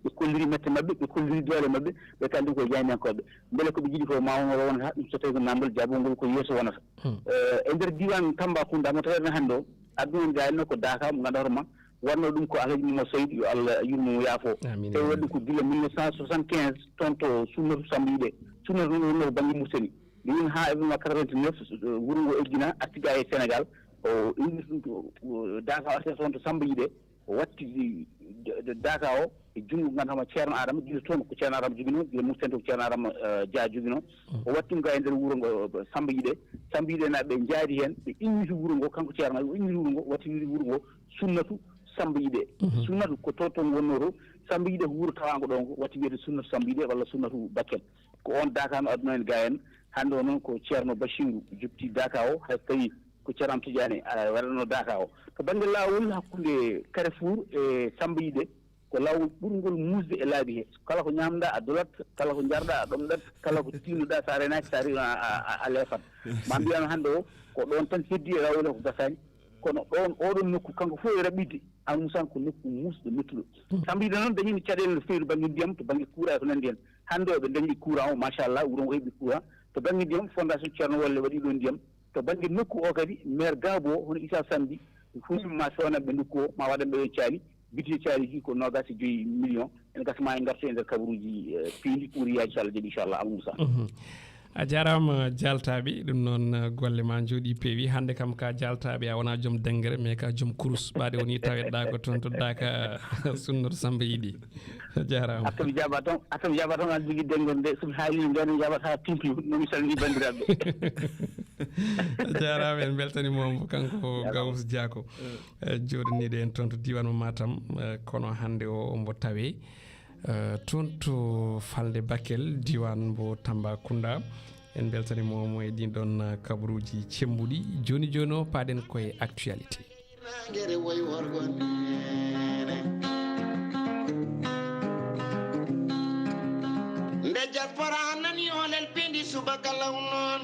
ɓe kolliri mette maɓɓe, ɓe kolliri doole maɓɓe, ɓe kaali ɗum koye jaayndiyankooɓe. Mbele ko ɓe njiɗi ko ma won wonata, ɗum so tawi ko naamndal jaabongol ko yeeso wonata. Hmm. Eh, e nder diiwaan Tambacounda mo taweten hannde o, aduna on gayno ko Daaka mo ngannduɗaa hoore ma, waɗno ɗum ko Alhaji Momo Seydi, yo Allah yurmo mo yaafo. Amiin, tawi waɗi amiin. Ɗum ko gila mille neuf cent soixante-quinze, toon to Sunnatu Samba Yiɗe. Sunnatu noon wonno ko bannge Mauritanie. Nde woni haa événement quatre-vingt-neuf, eh, wuro ngo eggina, arti ga e Sénégal, o inni ɗum to, o, Daaka o arti toon to Samba Yiɗe, o watti d-, d-, Daaka o e junngo ngannduɗaa hoore ma Ceerno Adama, gila toon ko Ceerno Adama joginoo, gila Mauritanie to ko Ceerno Adama, eh, Dia joginoo. Mm. O watti ɗum ga e nder wuro ngo, eh, Samba Yiɗe. Samba Yiɗe naaɓe ɓe njaadi heen, ɓe inniti wuro ngo, kanko Ceerno, o inniti wuro ngo, watti wuro ngo Sunnatu Samba Yiɗe. Mhm. Sunnatu ko to, toon wonnoo to. Samba Yiɗe ko wuro tawaango ɗo ngo, watti wiyede Sunnatu Samba Yiɗe walla Sunnatu Bakel. Ko oon Daaka no aduna en ga en. Hannde o noon ko Ceerno Bachiru jopti Daaka o, hay so tawi ko Ceerno Am Tidiane, a, waɗatno Daaka o. To bannge laawol hakkunde Carrefour e Samba Yiɗe, ko laawol ɓurngol muusde e laabi he. Kala ko ñaamɗaa a dolat, kala ko njarɗaa a ɗomɗat, kala ko tiinuɗaa so a renaaki, so a riiwno a, a, a, a leefat. Ma mbiyano hannde o, ko ɗoon tan heddi e laawol he ko gasaani. Kono ɗoon, oɗon nokku, kanko fof e raɓɓiɗde, Amadou Moussa ko nokku muusɗo, mettuɗo. Mm. Samba Yiɗe noon dañino caɗeele no feewi to bannge ndiyam, to bannge courant e ko nanndi heen. Hannde o ɓe dañi courant o, machallah, wuro ngo heɓi courant. To bannge ndiyam, fondation Ceerno Wolle waɗi ɗo ndiyam. To bannge nokku o kadi, maire Gabo, hono Issa Sambi, hunima ma fewnanɓe nokku o, ma waɗanɓe ɗon caali, budget caali ji ko noogaas e joyi million. En gasa ma en ngartu e nder kabaruuji, eh, piindi pour yaaji, so Allah jaɓi, inchallah, Amadou Moussa. Mhm. A jaaraama, Jaltaaɓe. Ɗum noon, eh, golle ma njooɗii peewi. Hannde kam ka Jaltaaɓe, a wonaa joom denngere, mais ka joom kurus. Ɓaade woni taweɗaa ko toon to Daaka, Sunnatu Samba Yiɗi. A jaaraama. Hatta mi jaaba toon, hatta mi jaaba toon, aɗa jogii denngere nde, so mi haalii nde, mi jaabata haa pimpi, no mi salmini banndiraaɓe. A jaaraama, en mbeltaniima mo, kanko Gawus Diako. Eh, jooɗaniiɗo en toon to diiwaan mo Matam, eh, kono hannde o, o mbo tawee, eh, toon to falnde Bakel, diiwaan mbo Tambacounda. En mbeltaniima mo e ɗiin ɗoon, eh, kabaruuji cemmbuɗi. Jooni jooni o, paaɗen koye actualité. Nde diaspora nani olel pindi subaka law noon.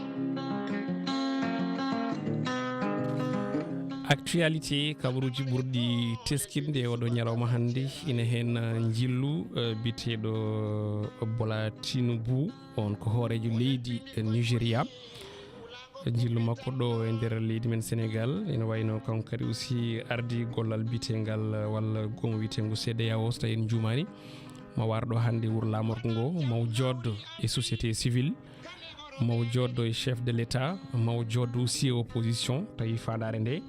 Actualité, kabaruuji ɓurɗi teskinde e oɗo ñalawma hannde, ina heen, eh, njillu, eh, biyeteeɗo Bola Tinubu, on ko hooreejo leydi, eh, Nigeria. Njillu makko ɗo e nder leydi men Senegal, ina wayno kanko kadi aussi ardii gollal biyeteengal, eh, walla goomu wiyeteengu C D A O, so tawi en njuumaani. Mo warɗo hannde wuro laamorgo ngo, maw jooddo e société civile, maw jooddo e chef de l'État, maw jooddo aussi e opposition, tawi faandaare nde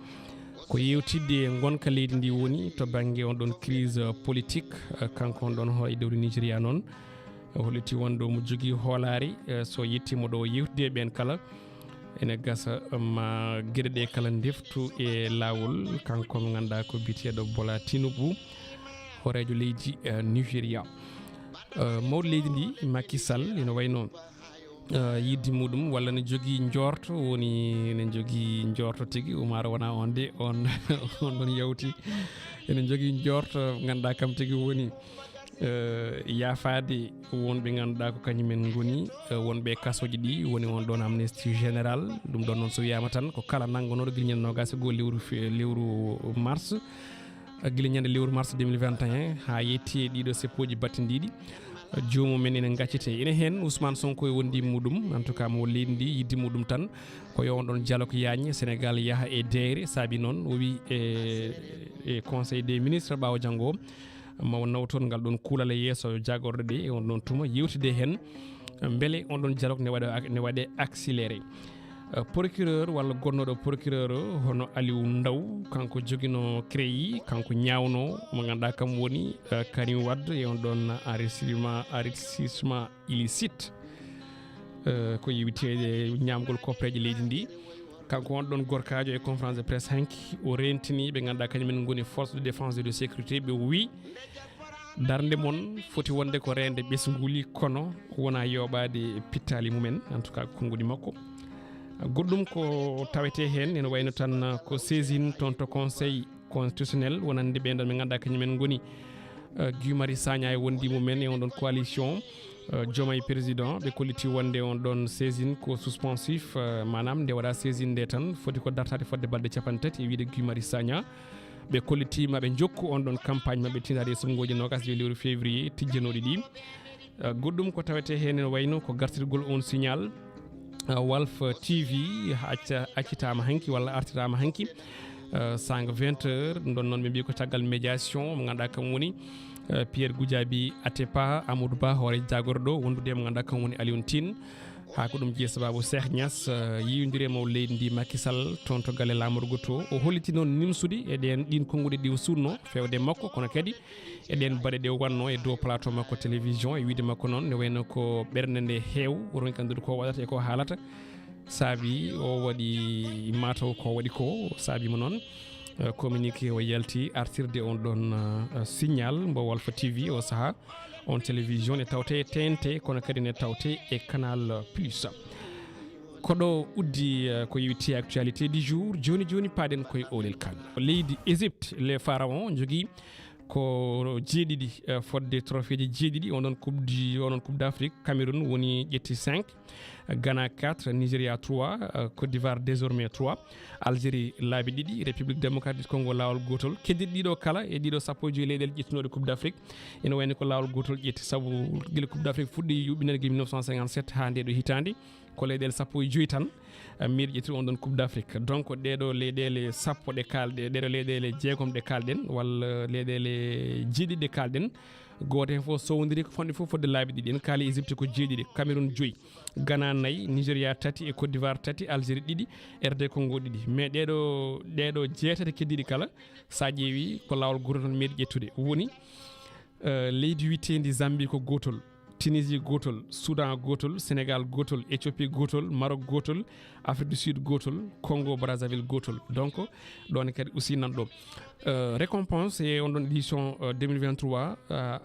ko yeewtidde e ngonka leydi ndi woni to bannge on ɗon crise, eh, politique, eh, kanko on ɗon ho-, e dowri Nigeria noon. O holliti wonde omo jogii hoolaare, eh, so yettiima ɗo yeewtidde e ɓeen kala, ene gasa ma geɗe ɗe kala ndeftu e laawol. Kanko mo ngannduɗaa ko biyeteeɗo Bola Tinubu, hooreejo leydi, eh, Nigeria. Eh, mawɗo leydi ndi, Macky Sall, ene wayno, eh, yidde muɗum, walla ne jogii njoorto, woni ne jogii njoorto tigi, Umar wona on de, on, on ɗon yawti. Ene jogii njoorto, ngannduɗaa kam tigi woni, eh, yaafaade wonɓe ngannduɗaa ko kañumen ngoni, eh, wonɓe e kasooji ɗi, woni on ɗon amnistie général. Ɗum ɗon noon so wiyaama tan, ko kala nanngonooɗo gila ñande noogaas e goo lewru fe-, lewru mars, eh, gila ñande lewru mars deux mille vingt et un haa yetti e ɗiɗo seppooji battindiiɗi, eh, joomum en ene ngaccitee. Ene heen Ousmane Sonko e wondiiɓe muɗum, en tout cas mo leydi ndi, yidde muɗum tan ko yo on ɗon dialogue yaañe, Sénégal yaha e deeyre. Saabi noon o wi e, e Conseil des ministres ɓaawo janngo o, ma o naw toon ngal ɗon kuulal e yeeso jagorɗe ɗe e on ɗon tuma, yeewtidee heen, mbele on ɗon dialogue ne waɗa, ne waɗe accéléré. Eh, procureur walla gonnooɗo procureur o, hono Aliou Ndao, kanko joginoo CREI, kanko ñaawno mo ngannduɗaa kam woni, eh, Karim Wade e on ɗon enrichissement, enrichissement illicite. Eh, ko yeewtee e ñaamgol koppareeje leydi ndi. Kanko on ɗon gorkaajo e conférence de presse hanki, o reentini ɓe ngannduɗaa kañumen ngoni force de défense et de sécurité, ɓe o wi, darnde mon foti wonde ko reende ɓesnguuli, kono wonaa yooɓaade pittaali mumen, en tout cas, konnguɗi makko. Goɗɗum ko tawetee heen, ene wayno tan ko saisine toon to Conseil constitutionnel, wonande ɓeen ɗon ɓe ngannduɗaa kañumen ngoni, eh, Guy Marius Sagna e wondi mumen e on ɗon coalition. Jomay président, ɓe kolliti wonde on ɗon saisine ko suspensif, maanaam nde waɗa saisine nde tan foti ko dartaade fodde balɗe capanɗe tati e wiyde Guy Marius Sagna. Ɓe kolliti maɓe njokku on ɗon campagne maɓɓe tindaade e suɓngooji noogas e lewru février tijjanooɗi ɗi. Goɗɗum ko tawetee heen ene wayno ko gartirgol on signal. Walf T V accitaama hanki walla artiraama hanki, saanga vingt heures. Ɗum ɗon noon ɓe mbii ko caggal médiation mo ngannduɗaa kam woni Pierre Goudiaby Atepa, Amadou Ba hoore jaagorɗo wondude e mo ngannduɗaa kam woni Alioune Tine. Haa ko ɗum jeyi sabaabu Cheikh Niass yiyondiri e maw leydi ndi Macky Sall toon to galle laamorgo to. O holliti noon nimsude e ɗeen ɗiin konnguɗi ɗi o suutnoo feewde makko, kono kadi e ɗeen baɗe ɗe o wannoo e dow plateau makko télévision, e wiyde makko noon ne wayno ko ɓernde nde heew ronki anndude ko waɗata e ko haalata. Saabi o waɗi mataw ko waɗi ko saabi mo noon. Communiqué o yalti artirde on ɗon signal mbo Walf T V o saha. On télévision ne tawte T N T kono kadi ne tawte e Canal Plus. Ko ɗo uddi ko yewti actualité du jour. Joni joni paɗen koye Olel Kane. Leydi Égypte, les pharaons jogii ko jeeɗiɗi, fodde trophée ji jeeɗiɗi onon coupe du onon coupe d'Afrique. Cameroun woni ƴetti cinq, Ghana quatre, Nigeria trois, Côte d'Ivoire désormais trois, Algérie laabi ɗiɗi, République démocratique Congo laawol gootol. Keddiɗi ɗiɗo kala e ɗiɗo sappo e joyi leyɗeele ƴettunooɗe coupe d'Afrique ina wayni ko laawol gootol ƴetti, sabu gila coupe d'Afrique fuɗɗi yuɓɓinande gila mille neuf cent cinquante-sept haa nde ɗo hitaande ko leyɗeele sappo e joyi tan. Miir ƴetti on ɗon coupe d'Afrique. Donc ɗeɗo leyɗeele sappo ɗe kalɗe, ɗeɗo leyɗeele jeegom ɗe kalɗen walla leyɗeele jeeɗiɗi ɗe kalɗen, gooto heen fof sowndiri ko fonde fof fodde laabi ɗiɗi. En kaali Égypte ko jeeɗiɗi, Cameroun joyi, Ghana nayi, Nigeria tati e Côte d'Ivoire tati, Algérie ɗiɗi, R D Congo ɗiɗi. Mais ɗeɗo ɗeɗo jeetati keddiɗi kala, sa ƴeewi ko laawol gootol tan meeɗi ƴettude. Woni leydi wittendi Zambie ko gootol, Tunisie gootol, Soudan gootol, Sénégal gootol, Éthiopie gootol, Maroc gootol, Afrique du Sud gootol, Congo Brazzaville gootol. Donc ɗon kadi aussi nan ɗo. Récompense e on ɗon édition deux mille vingt-trois,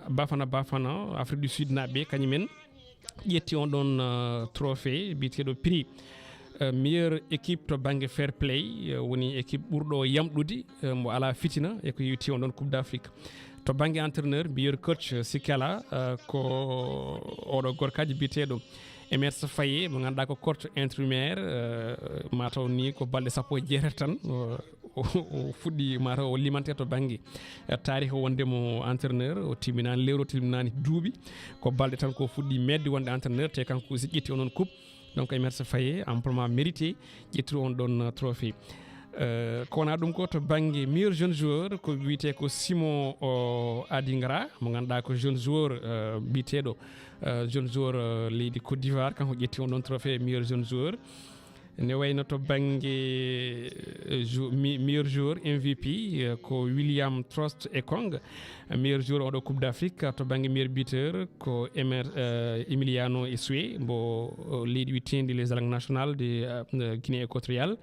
Bafana Bafana Afrique du Sud naaɓe kañumen ƴetti on ɗon trophée biyeteeɗo prix meilleure équipe to bannge fair play, woni équipe ɓurɗo yamɗude, mo alaa fitina e ko yewti on ɗon coupe d'Afrique. To bannge entraîneur, meilleur coach, sikke alaa, ko oɗo gorkaajo biyeteeɗo Emerse Faye, mo ngannduɗaa ko coach intérimaire, mataw ni ko balɗe sappo e jeetati tan o fuɗɗi, mataw o limante to bannge taarih o wonde mo entraîneur. O timminaani lewru, o timminaani duuɓi, ko balɗe tan ko fuɗɗi meeɗde wonde entraîneur, te kanko aussi ƴetti on ɗon coupe. Donc Emerse Faye, amplement mérité, ƴetti on ɗon trophée. Ko wona ɗum ko to bannge meilleur jeune joueur ko wiyetee ko Simon Adingra, mo ngannduɗaa ko jeune joueur biyeteeɗo jeune joueur leydi Côte d'Ivoire, kanko ƴetti on ɗon trophée meilleur jeune joueur. Ne wayno to bannge meilleur joueur, M V P, ko William Trost Ekong. Meilleur joueur oɗo coupe d'Afrique to bannge meilleur buteur ko Emer Emiliano Esue mbo leydi wittendi les Alangues nationales de Guinée équatoriale.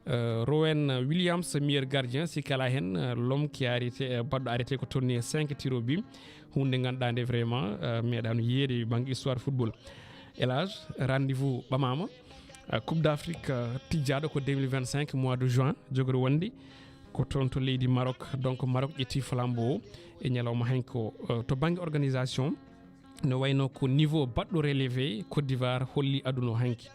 Rowen Williams meilleur gardien, sikke alaa heen, l'homme qui a arrêté, baɗɗo arrêté ko tolni e cinq tirs au but. Huunde ngannduɗaa nde vraiment meeɗaano yiyeede bannge histoire football. Elage, rendez-vous ɓamaama. Coupe d'Afrique tijjaaɗo ko deux mille vingt-cinq mois de juin, jogori wonde ko toon to leydi Maroc. Donc Maroc ƴetti flambeau o e ñalawma hanki o. To bannge organisation, no wayno ko niveau baɗɗo relevé Côte d'Ivoire holli aduna o hanki.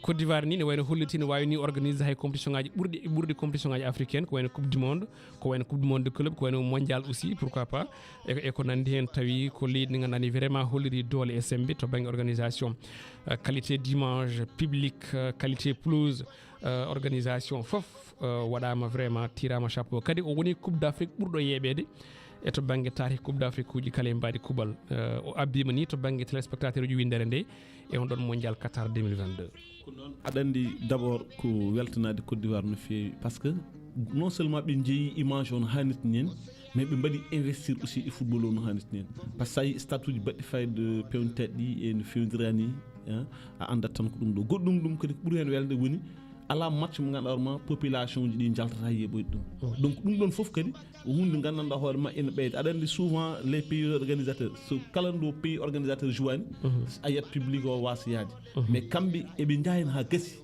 Côte d'Ivoire ni ne wayno holliti ne waawi ni organiser hay compétition ngaji ɓurɗi ɓurɗi compétition ngaji africaine, ko wayno coupe du monde, ko wayno coupe du monde de club, ko wayno mondial aussi, pourquoi pas, e ko nanndi heen. Tawi ko leydi ndi ngannduɗaa ni vraiment holliri doole e semmbe to bannge organisation, qualité d'image, public, qualité pelouse, organisation fof waɗaama vraiment, tirama chapeau. Kadi o woni coupe d'Afrique ɓurɗo yeeɓeede e to bannge taarih coupe d'Afrique uji kala e mbaadi kuuɓal. O abbiima ni to bannge téléspectateur uji winndere nde e on ɗon mondial Qatar deux mille vingt-deux. Ko noon, aɗa anndi d'abord ko weltanaade Côte d'Ivoire no feewi, parce que non seulement ɓe njeeyi image o no haanirta ni en, mais ɓe mbaɗi investir aussi e football o no haanirta ni en. Parce que so a yii stade uji baɗɗi fayde peewnitaaɗi ɗi e no feewndiraa ni, a anndat tan ko ɗum ɗo. Goɗɗum ɗum kadi ko ɓuri heen welde woni alaa match mo ngannduɗaa hoore ma population ji ɗi njaltata yeeɓoyde ɗum. Donc ɗum ɗon fof kadi ko huunde nganndanɗaa hoore ma ene ɓeyda. Aɗa anndi souvent les pays organisateurs, so kala ɗo pays organisateur jouaani, a yiyat public o waasa yahde. Mais kamɓe eɓe njaha heen haa gasi.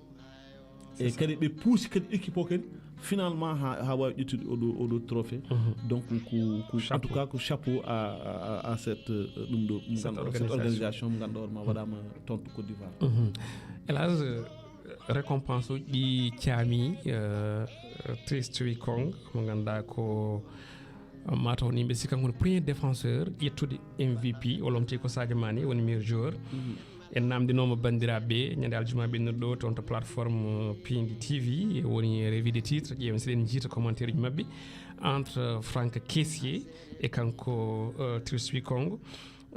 E kadi ɓe puusi kadi équipe o kadi finalement ha ha wawi ƴettude oɗo oɗo trophée. Donc ko ko en tout cas ko chapeau à à à cette euh, ɗum ɗo ɗum Cette ganduɗa cette organisation. Organisation mo ganduɗa ma waɗama toon to Côte d'Ivoire. Hélas, récompense uji ɗi caami Trist Wikong mo ganduɗa ko mataw ni mbiɗa sikki kanko woni premier défenseur ƴettude M V P, o lomti ko Sadio Mané woni meilleur joueur. En namdinoma bandiraɓe ñande aljuma ɓennuɗo ɗo toon to plateforme Pindi T V, woni revue de titre, ƴeewen seɗen jiita commentaire uji mabɓe entre Franck Kessié e kanko euh, Trist Wikong.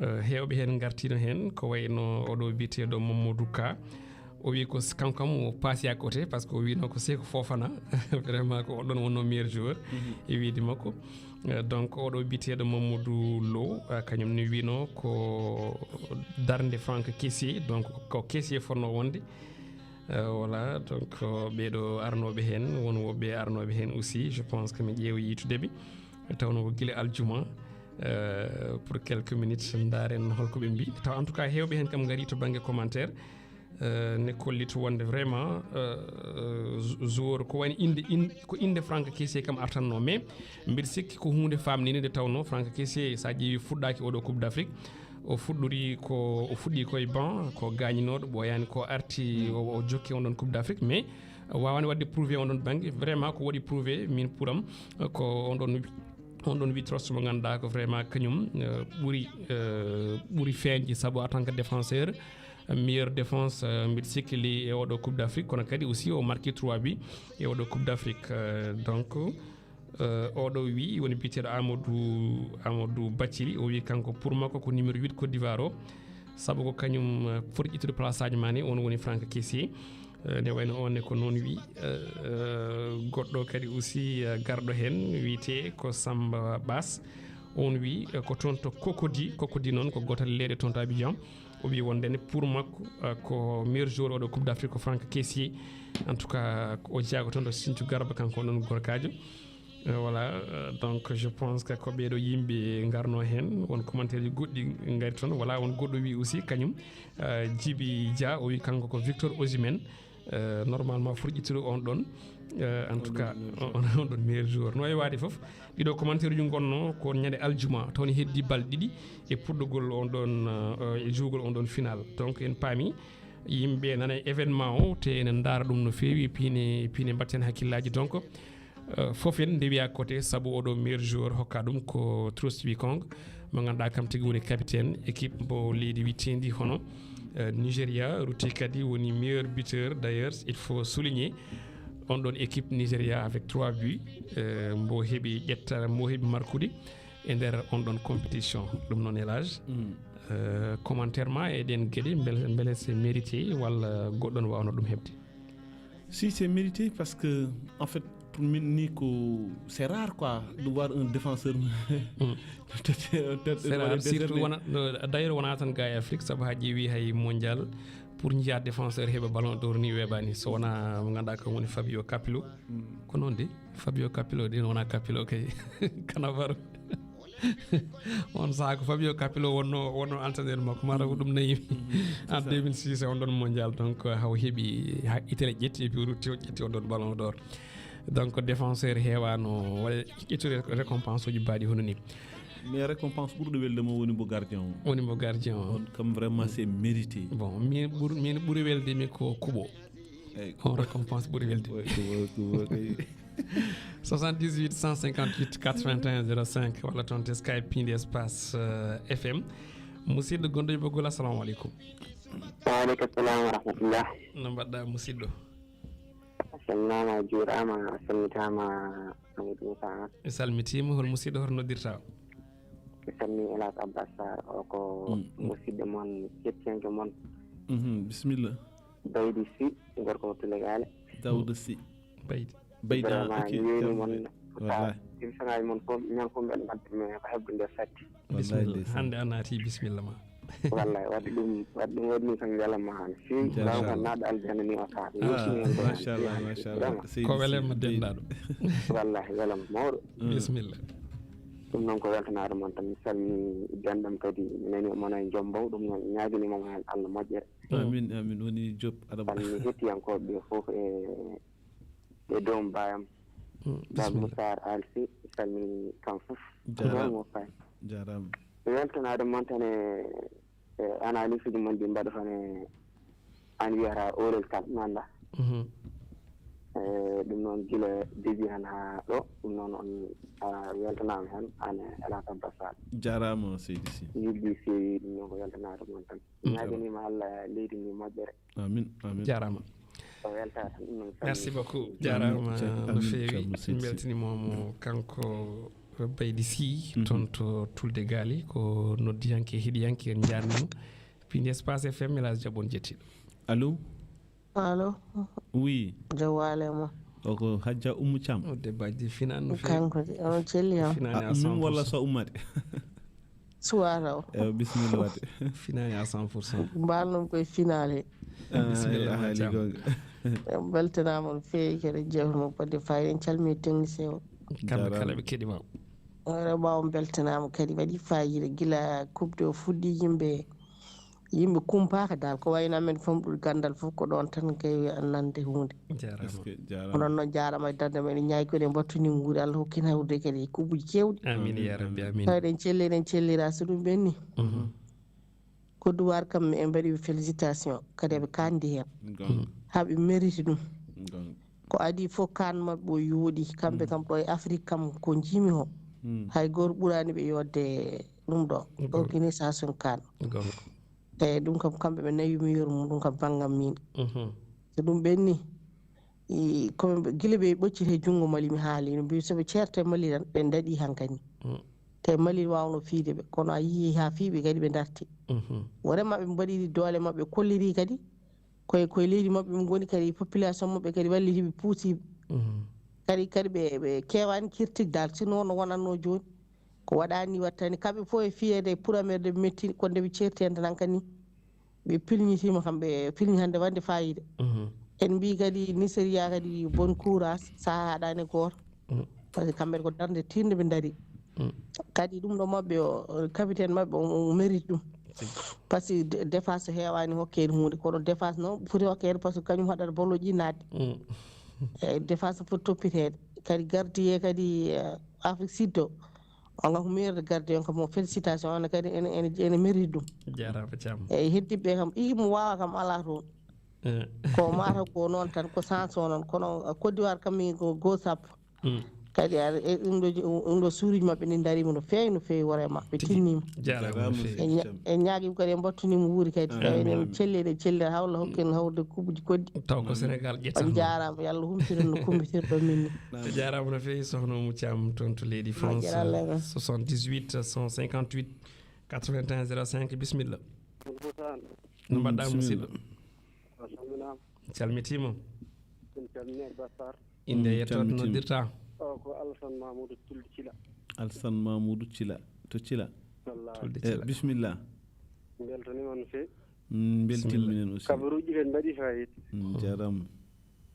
Euh, hewɓe hen gartino hen ko wayno oɗo biyeteɗo Mamadou Ka. O wi ko s- kanko kam o paasi à côté parce que o wino ko Seko Fofana vraiment ko oɗon wonno meilleur joueur e wiide makko. Euh, donc oɗo biyeteɗo Mamadou Lo, euh, kañum ne wino ko darde Franck Kessié, donc ko Kessié fonno wonde. Euh, voilà, donc euh, ɓeɗo arnoɓe hen won woɓɓe arnoɓe hen aussi, je pense que mi ƴeewa yitudeɓe tawno ko guila aljuma. Euh, pour quelques minutes ndaren holko ɓe mbi taw en tout cas hewɓe hen kam gari to banggue commentaire. Euh, ne kollito wonde vraiment euh, jou- joueur ko wayno inde in- ko inde Franck Kessié kam artanno, mais mbiɗa sikki ko hunde famninde nde tawno Franck Kessié sa ƴeewi fuɗɗaki oɗo Coupe d'Afrique o fuɗɗori ko o fuɗɗi koye banc ko gañinoɗo ɓoyani ko arti o o jokki on ɗon Coupe d'Afrique, mais wawani wadde prouvé on ɗon banggue vraiment ko waɗi prouvé min pour am. Ko on ɗon on ɗon wi troste mo ganduɗa ko vraiment kañum euh, ɓuuri euh, ɓuuri feñde saabu en tant que défenseur meilleure défense euh, mbiɗa sikki li e oɗo Coupe d'Afrique kono kadi aussi o marqué trois buts e oɗo Coupe d'Afrique. Euh, donc euh, oɗo wi woni biyeteɗo Amadou Amadou Bathily, o wi kanko pour makko ko numéro huit Côte d'Ivoire o saabu ko kañum euh, foti ƴettude place Sadio Mané, on woni Franck Kessié. Euh, ne wayno on ne ko noon wi euh, euh, goɗɗo kadi aussi euh, garɗo hen wiyete ko Samba Bass. On wi euh, ko toon to Cocody, Cocody noon ko gotal leyɗe toon to Abidjan. O wi wondene pour makko euh, ko meilleur joueur oɗo Coupe d'Afrique ko Franck Kessié. En tout cas o jeyaa ko toon to Sinthiou Garba, kanko on ɗon gorkajo. Euh, voilà euh, donc je pense que ko ɓeɗo yimɓe garno hen, won commentaire ji goɗɗi gari toon. Voilà, won goɗɗo wi aussi kañum euh, Djiby Dia, o wi kanko ko Victor Osimhen. Euh, normalement foti ƴettude on ɗon euh, en tout cas on on ɗon meilleur joueur no e waade foof. Ɗiɗo commentaire uji gonno ko ñande aljuma tawni heddi balɗe ɗiɗi e puɗɗogol on ɗon euh, e juugol on ɗon final, donc en paami yimɓe nana e événement o te ene ndaara ɗum no feewi, piine piine mbatten hakkillaji. Donc euh, fof en ndewi à côté saabu oɗo meilleur joueur hokka ɗum ko Trust Wikong, mo ganduɗa kam tigi woni capitaine équipe mbo leydi wittendi hono euh, Nigeria, rutti kadi woni meilleur buteur. D'ailleurs il faut souligner on ɗon équipe Nigeria avec trois buts euh, mbo heɓi ƴetta mbo heɓi markude e nder on ɗon compétition. Ɗum noon élage euh, commentaire ma e ɗen gueɗe beele beele c'est mérité walla goɗɗo ne wawno ɗum heɓde? Si, c'est mérité parce que en fait pour min ni ko c'est rare quoi de voir un défenseur C'est rare, surtout wona d'ailleurs wona tan gars e Afrique saabu ha ƴeewi hay mondial pour jiya défenseur heɓa ballon d'or ni weɓani so wona mo ganduɗa kam woni Fabio Capello. Ko noon de, Fabio Capello de wona Capello kay. Cannavaro. On saaha ko Fabio Capello wonno wonno entraîneur makko mataw ko ɗum nayi en deux mille six on ɗon mondial, donc haw heeɓi ha Italie ƴetti et puis rutti o ƴetti on ɗon ballon d'or. Donc défenseur heewano waɗa ƴettude récompense uji mbaɗi hono ni. Mais récompense ɓurɗo welde mo woni mo gardien o. Woni mo gardien o. On kam vraiment c'est mérité. Bon, min ɓuri min ɓuri welde mi ko kuɓo. Eyyi. On récompense ɓuri welde. Ouais, kuɓo kuɓo kay. Soixante-dix-huit cent cinquante-huit quatre-vingt-un zéro cinq walla toon to Skype pindi espace euh, F M. Musidɗo gonɗo e ɓoggol, assalamu aleykum. Waaleykum salam wa rahmatullah. No mbaɗɗa musidɗo? A salminaama, a juuraama, a salmitaama, Amadou Moussa Anne. Mi salmitiima, hol musidɗo hoto noddirta? Mi salmini Elas Abbas Sarr, o ko Mm, mm. Musidɗo mon, kettiyanke mon, Mhm, bisimilla. Baydi Sy, gorko mo Tulle Gaale. Dawda Sy. Baydi. Bayda. Vraiment, Ok, mi weeni Dawda mon. Sy. Wallahi. Ɗum sangaaji mon fof, ñan fof mbeɗa mbaɗde, mais ko heɓde nder satti. Wallahi Bisimilla. ndeysaan. Hannde a naati, bisimilla ma. Wallahi, waɗde ɗum, waɗde ɗum waɗi min kam welamma hannde. Si Machallah. Law kan naɗɗo aljanna ni o kaa. Ah, machallah, machallah. Vraiment. Seydi Ko welamma Sy. dendaɗo. Wallahi, welamma mawɗo. Mm. Bisimilla. Ɗum noon ko weltanaade mon tan. Mi salmini denɗam kadi, mi nani mon e jom mbaw, ɗum noon ñaaginii mon heen Allah moƴƴere. Amin, amin. Woni Joop Adama. Salmini hettiyankooɓe ɓe fof e, e doom baayam. Mm, Dame bisimilla. Moutar Alfi, mi salmini kam fof. Jaaraama. Mo fayi. Jaaraama. Mi weltanaade mon tan e, e analyse uji mon ɗi mbaɗa tan e, an wiyata Oolel Kan, mi annda. Mhm. E, ɗum noon gila début han haa ɗo, ɗum noon on, a, weltanaama heen, an e Alhasan Bassal. Jaaraama, seydi Sy. Yildi sewi, ɗum noon ko weltanaade mon tan. Mm, jaaraama. Ñaaganiima Allah leydi ndi moƴƴere. Amin, amin. Jaaraama. Ko weltaare tan, ɗum noon salmini. Merci beaucoup. Amin. Jaaraama Ceerno, no amin, feewi. Ceerno Seydi Sy. Mbeltiniima mo kanko Baydi Sy, mhm, toon to Tulde Gaali, ko noddiyanke, heɗiyanke, en njaarnii mo. Piindi Espace F M, El Hadj Diop on jettiiɗo. Allo? Allo? Oui. Jawaale ma. O ko Hajja Oumou Thiam. O debbo Hajji finaan no feewi. Kanko de, on celli am. Finaani a à ummi cent pour cent walla so ummaade? Suwata o. Ewa, bisimilla waɗde. Finaani à cent pour cent. Mbaal noon koye finaale. Ah, bisimilla ma haali Thiam. Goonga. En mbeltanaama no feewi kadi jewte mo fodde fayde. En calmini technicien o. Kamɓe kala ɓe keɗi ma. Hoore ma on mbeltanaama kadi, waɗi faayiida gila coupe de o fuɗɗi yimɓe, yimɓe kumpaaka dal. Ko wayno amen famɗude ganndal fof ko ɗoon tan keewi nande huunde. Jaaraama. Est-ce que jaaraama. Onon noon jaaraama e darnde meɗen ñaagi ko eɗen mbattuni nguuri Allah hokkin hawrude kadi e kuuɓuji keewɗi. Amin ya rabbi, amin. Tawi eɗen celli, eɗen cellira so ɗum ɓenni. Mhm. Côte d'Ivoire kam, en mbaɗi ɓe félicitation, kadi eɓe kaandi heen. Goonga. Haa ɓe mérite ɗum. Goonga. Ko adii fof, kaan maɓɓe o yooɗi. Kamɓe kam ɗo e Afrique kam, ko njiimi o, hmm, hay gooto ɓuraani ɓe yodde ɗum ɗo, goonga, organisation kaan. Goonga. Eeyi, ɗum kam, kamɓe ɓe nawi mi yeru mum, ɗum kam banngam miin. Mhm. So ɗum ɓenni, i, ko ɓe, gila ɓe ɓocciti e junngo Mali, mi haali, no mbiyi so ɓe ceerta e Mali tan, ɓe ndaɗi hankadi. Mm. Te Mali waawno fiyde ɓe, kono a yiyii haa fii ɓe kadi ɓe ndarti. Mhm. Vraiment ɓe mbaɗiri doole maɓɓe, kolliri kadi koye, koye leydi maɓɓe ɓe ngoni kadi, population maɓɓe kadi walliti ɓe, puusi ɓe. Mhm. Kadi, kadi ɓe, ɓe keewaani kirtik dal, sinon no wonatno jooni. Ko waɗaani wattani kamɓe fof e fiyeede e purameerde ɓe metti, ko nde ɓe ceerti heen tan hankadi. Ɓe pilñitiima kam, ɓe pilñi hannde waɗde faayiida. Mhm. En mbii kadi Nigeria kadi bon courage, sahaa haɗaani e gooto. Mm. Par ce que kamɓe ko darnde tiiɗnde ɓe ndarii. Mm. Kadi ɗum ɗo maɓɓe o, o capitaine maɓɓe o, o mérite ɗum. Tigi. Par ce que de-, défense heewaani hokkeede huunde, kono défense noon foti hokkeede par ce que kañum haɗata ballon ji naatde. Mm. Eeyi, défense foti toppiteede. Kadi gardien kadi, eh, Afrique Sud o, on ko meilleur gardien, ko mo félicitation, on kadi ene, ene, ene mérite ɗum. Jaaraama Thiam. Eeyi, heddiiɓe ɓe kam, igi mo waawa kam alaa toon. Eh. Ko mataw ko noon tan, ko chance o noon, kono Côte d'Ivoire kam mi ko go sappo. Mm. Kadi ar-, e ɗum ɗo, ɗum ɗo suuruji maɓɓe ni ndariima no feewi, no feewi, wore maɓɓe. Tigi. Tinniima. Jaaraama no feewi. En ña-, en ñaagiima kadi, en mbattunii mo wuuri kadi. Amin. Tawi eɗen celli, eɗen celli, hawla hokken hawrude kuuɓuji goɗɗi. Taw ko Sénégal ƴettata. On njaaraama, yo Allah humtiran no kumbitirɗo min ni. A jaaraama no feewi, Sohna Oumou Thiam, toon to leydi France. Moƴƴere Allah e men. Soixante-dix-huit, cent cinquante-huit, quatre-vingt-un, zéro cinq, bisimilla. No mbaɗɗaa, musidɗo? A salminaama. Calmitiima. En calminii Abba Sarr. Innde e yettoode, calmitiima. Noddirtaa? O ko Alassane Mamoudou Tulde Thila. Alassane Mamoudou Thila. To Thila. Wallaahi. Tulde Thila. Eh, bisimilla. Mbeltaniima no feewi. Mm, mbeltiima minen aussi. Kabaruuji kadi mbaɗii faayiida. Mm, jaaraama.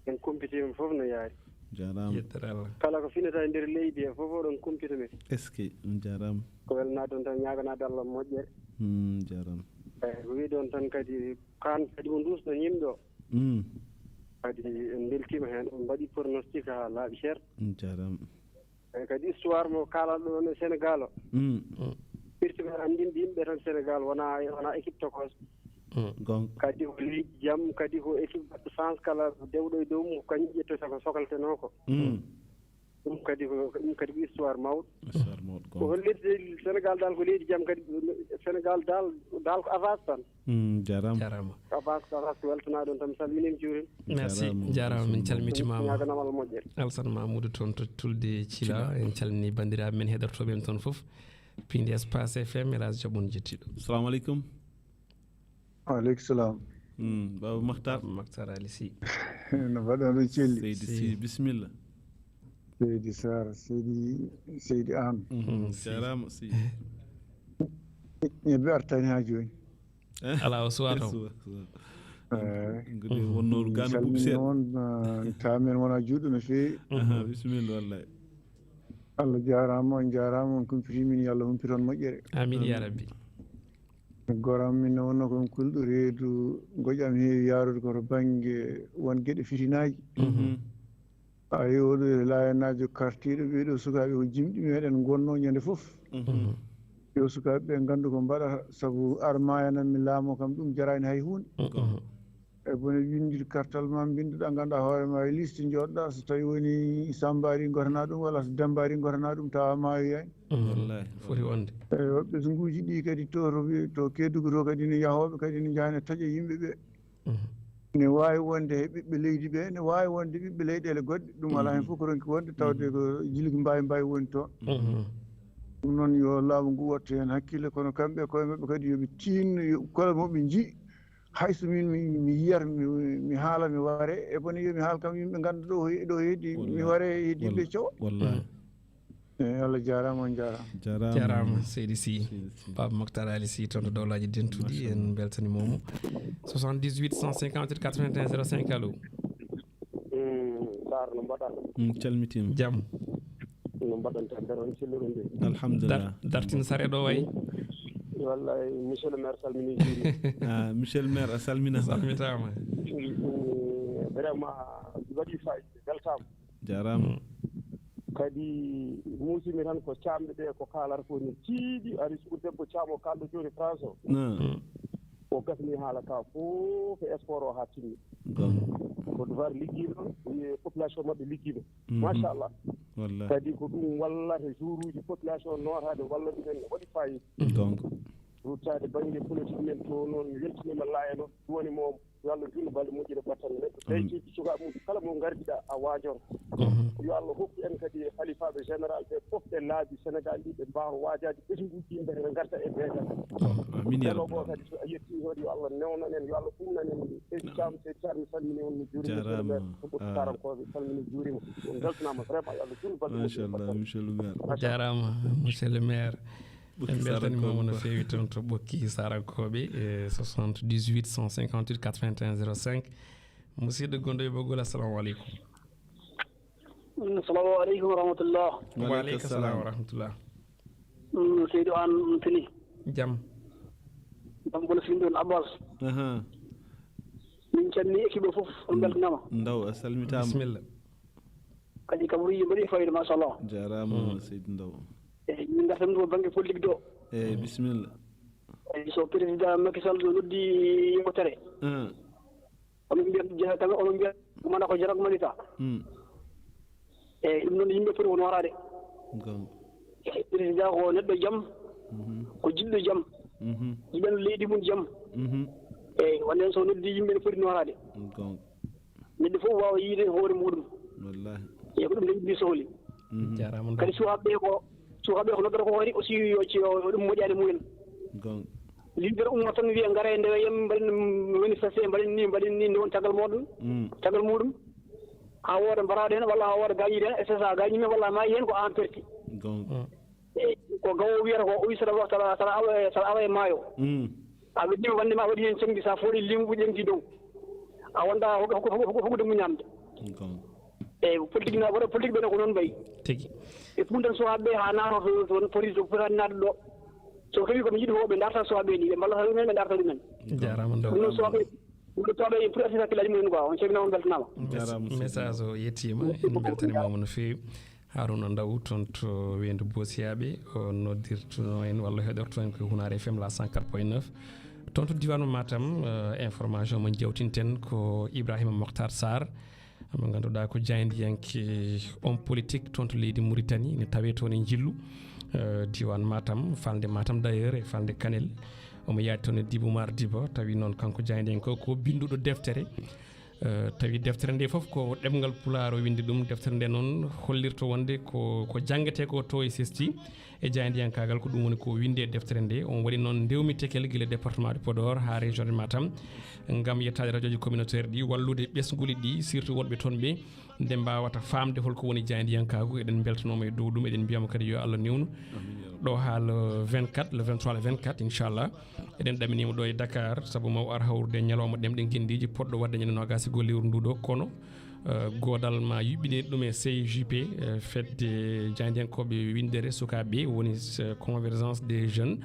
En kumpitiima fof no yaari. Jaaraama. Yettere Allah. Kala ko finata e nder leydi he fof, oɗon kumpita men. Est-ce que? Mm, jaaraama. Ko welnaade on tan, ñaaganaade Allah moƴƴere. Mm, jaaraama. Eeyi, ko wiide on tan kadi, kaan kadi mo nduusɗon yimɓe o. Mm. Kadi en mbeltiima heen, on mbaɗii pronostic haa laaɓi cer. Mm, jaaraama. Eeyi, kadi histoire mo kaalanɗo on e Sénégal o. Mm. Firti men anndinde yimɓe tan Sénégal wonaa, wonaa équipe tokos. Mm. Goonga. Kadi ko leydi jam, kadi ko équipe baɗɗo chance, kala dewɗo e dow mum, ko kañum ƴettata ko sokletenoo ko. Mm. Ɗum kadi ko, ɗum kadi ko histoire mawɗo. Histoire mawɗo, ko goonga. Hollirde Sénégal dal ko leydi jam kadi, Sénégal dal, dal ko avance tan. Mm, jaaraama. Jaaraama. Ko avance, ko avance, ko weltanaaɗo on tan, mi salminiima, juuriima. Merci, jaaraama, jaaraama, min calmitiima. Ñaaganaama Allah moƴƴere. Alassane Mamoudou toon to Tulde Thila. Thila. En calminii banndiraaɓe men heɗortooɓe en toon fof. Piindi Espace F M, El Hadj Diop on jettiiɗo. Salamu aleykum. Waaleykum salam. Mm, Baba Makhtar. Makhtar Ali Sy. No mbaɗɗon, ɗo Celli? Seydi Sy. Sy, bisimilla. Seydi Sarr, Seydi, Seydi Anne. Mhm, mm, Sy. Jaaraama, Sy. Ñebbe artaani haa jooni. Eh? Alaa, o suwaa toon. Suwa, suwa. Eh. Ngudi wonnooru gano buubi seeɗa. Min calmini on, eh, taamen wona juuɗo no feewi. Aha, bisimilla, wallay. Allah jaaraama, on jaaraama, on kumpitii min, yo Allah humpito on moƴƴere. Amin, ya Rabbi. Goram min ne wonno ko kulɗo reedu, ngoƴam heewi yaarude ko to bannge won geɗe fitinaaji. Mhm. A yi oɗo laayanaajo kartiiɗo ɓee ɗoo sukaaɓe ko jimɗi meɗen ngonnoo ñande fof. Mhm. Yo sukaaɓe ɓe nganndu ko mbaɗa, sabu ar maaya nan mi laamoo kam ɗum jaraani hay huunde. Mhm. E bone winndi kartal ma mbinnduɗaa, ngannduɗaa hoore ma e liste, njooɗoɗaa, so tawi woni Sammba ari ngotana ɗum, walla so Demmba ari ngotana ɗum, tawa maayoyaani. Mhm. Wallahi. Foti wonde. Eyi, ɓesnguuji ɗi kadi to, to wi-, to Kedugu to kadi ne yahooɓe kadi ne njahane taƴa yimɓe ɓe. Mhm. Ne waawi wonde he ɓiɓɓe leydi ɓe, ne waawi wonde ɓiɓɓe leyɗeele goɗɗe, ɗum alaa heen fof ko ronki wonde, tawde ko jilgi mbawi mbawi woni toon. Mhm. Ɗum noon yo laamu ngu wattu heen hakkille, kono kamɓe e koye maɓɓe kadi yo ɓe tiinno, yo kala mo ɓe nji, hay so min mi, mi yiyat, mi, mi haala, mi ware, e bone yo mi haal kam yimɓe ngannda ɗo, ɗo heddi, mi ware heddi ɓe cowa. Wallahi. Eyi, Allah jaaraama, on jaaraama. Jaaraama. Jaaraama, seydi Sy. Seydi Sy. Pape Makhtar Ali Sy, toon to Dowlaaji Dentuɗi, en mbeltaniima mo. Soixante-dix-huit cent cinquante-huit quatre-vingt-un zéro cinq, allo. Mm, Sarr, no mbaɗɗaa? Mm, calmitiima. Jam. No mbaɗɗon tampere, on celluɗo nde? Alhamdulillah. Dar-, dartin sare ɗo wayi. Wallahi, monsieur le maire salmini juuri. Ah, monsieur le maire, a salminaama. Salmitaama. Mm, vraiment, waɗi fayida, weltaama. Jaaraama. Mm. Kadi muusimi tan ko caamɓe ɓe ko kaalata ko ni tiiɗi, ari suku debbo caam o kaalɗo jooni France o. Ah. Mm. O gasni haala ka fof e sport o haa timmi. Goonga. Ko devoir liggiima, e population maɓɓe liggiima. Mhm. Machallah. Wallahi. Kadi ko ɗum wallata jour uji population nootaade walla ɗumen ne waɗi fayida. Goonga. Ruttaade bannge politique men to noon, mi weltiniima laaya noon, duwani mo. Yo Allah juutnu balɗe moƴƴuɗe battane neɗɗo. Amin. Tawi sukaaɓe mum kala mo ngardiɗaa a waajoto. Mhm. Yo Allah hokku en kadi halifaaɓe général ɓe fof ɓe laabi Sénégal ɗi ɓe mbaawa waajaade ɓesnguuji yimɓe ɓe ngarta e beegal. Amin ya rabbal alamin. Kadi so a yettii toon yo Allah newnan en, yo Allah umnan en. Seydi Thiam, Seydi Thiam, mi salmini on, mi juurima. Jaaraama. Ko ɓurti Sarankooɓe, salmini juurima. On mbeltanaama vraiment, yo Allah juutnu balɗe moƴƴuɗe battane. Machallah, monsieur le maire. Jaaraama, monsieur le maire. En mbeltaniima mo no feewi toon to Ɓokki Sarankooɓe, e soixante-dix-huit cent cinquante-huit quatre-vingt-un zéro cinq. Musidɗo gonɗo e ɓoggol, assalamu aleykum. Mm, assalamu aleykum wa rahmatullah. Wa aleykum salam wa rahmatullah. Mm, Seydou Anne, on tini? Jam. Jam, bono sinɗon Abbas. Aha. Min calmini équipe o fof, on mbeltanaama. Ndaw, a salmitaama. Bisimilla. Kadi kabaruuji mbaɗi fayida, machallah. Jaaraama, mm, Seydi Ndaw. Eyi, min ngartan ko bannge politique ɗo. Eyi, bisimilla. Eyi, so président Macky Sall ɗo noddi yewtere. Ah. Onon mbiyat, je-, tawi onon mbiyat, mana ko Jarak Malika. Hmm. Eyi, ɗum noon yimɓe poti ko nootaade. Goonga. Eyi, président ko neɗɗo jam, mhm, ko jiɗɗo jam. Mhm. Jiɗan leydi mum jam. Mhm. Eyi, wonde so noddi yimɓe ne poti nootaade. Goonga. Neɗɗo fof waawa yiyde hoore muɗum. Wallahi. Eyi, ko ɗum tan yimɓe sohli. Mhm. Jaaraama. Kadi sukaaɓe ko, sukaaɓe ko noddata ko waɗi aussi yo ci-, yo ɗum moƴƴaani mumen. Goonga. Leader umma tan wiya ngara e ndewe yam mbaɗen manifesté, mbaɗen ni, mbaɗen ni, nde won caggal muɗum. Mm. Caggal muɗum. Haa wooda mbaraaɗo heen walla haa wooda gaañiiɗo heen, et cetera, gaañi men walla maayi heen ko aan perti. Goonga. Mm. Eyi, ko gawo wiyata ko, o wi saɗa wa-, saɗa, saɗa awa e, saɗa awa e maayo. Mm. A weddima wonde ma waɗi heen ceŋɗi, sa fooɗi limu ɓuuƴi ɗemti dow. A wonda hokku, hokku, hokku, hokkude mo ñamde. Goonga. Eyi, politique na, waɗa politique ɓe ne ko noon mbayi. Tigi. Ɓe puntan sukaaɓe ɓe haa naata to, to, to poti, to potani naatde ɗo. So tawi ko ɓe njiɗi ko ɓe darta sukaaɓe ni, ɓe mballata ɗumen, ɓe darta ɗumen. Jaaraama ndaw. Ɗum noon sukaaɓe, ɗum ɗo sukaaɓe en poti artirde hakkillaji mumen quoi. On calminaama, on mbeltanaama. Merci. Message o yettiima, en mbeltaniima mo no feewi. Haruna Ndaw toon to Weendu Boosiyaaɓe, o noddirtuno en walla heɗorto en ko Hunaare F M la cent quatre point neuf. Toon to diiwaan mo Matam, eh, information mo jewtinten ko Ibrahima Mokhtar Sarr, mo ngannduɗaa ko jaayndiyanke, homme politique toon to leydi Mauritanie, ne tawee toon e Njillu, eh, diiwaan Matam, falnde Matam d'ailleurs e falnde Kanel. Omo yaadi toon e Dibou Mar Diba, tawi noon kanko jaayndiyanke o ko binnduɗo deftere. Eh, tawi deftere nde fof ko ɗemngal Pulaar o winndi ɗum. Deftere nde noon hollirta wonde ko, ko janngetee ko to e sesti e jaayndiyankaagal, ko ɗum woni ko winndi e deftere nde. On waɗi noon ndewmi tekel gila département de Podor haa région de Matam, ngam yettaade radiooji communautaire ɗi, wallude ɓesnguuli ɗi, surtout wonɓe toon ɓe, nde mbaawata faamde hol ko woni jaayndiyankaagu. Eɗen mbeltanooma e dow ɗum, eɗen mbiyamo kadi yo Allah newnu. Amin, ya Rabbi. Ɗo haa le vingt-quatre, le vingt-trois, le vingt-quatre, inchallah. Eɗen ɗaminimo ɗo e Dakar, sabu ma o ar hawrude e ñalawma ɗemɗe ngenndiiji, poɗɗo waɗde ñande noogaas e goho lewru ndu ɗo, kono eh, goodal ma yuɓɓinir ɗum e C J P, eh, fedde jaayndiyankooɓe winndere sukaaɓe, woni, eh, Convergence des Jeunes,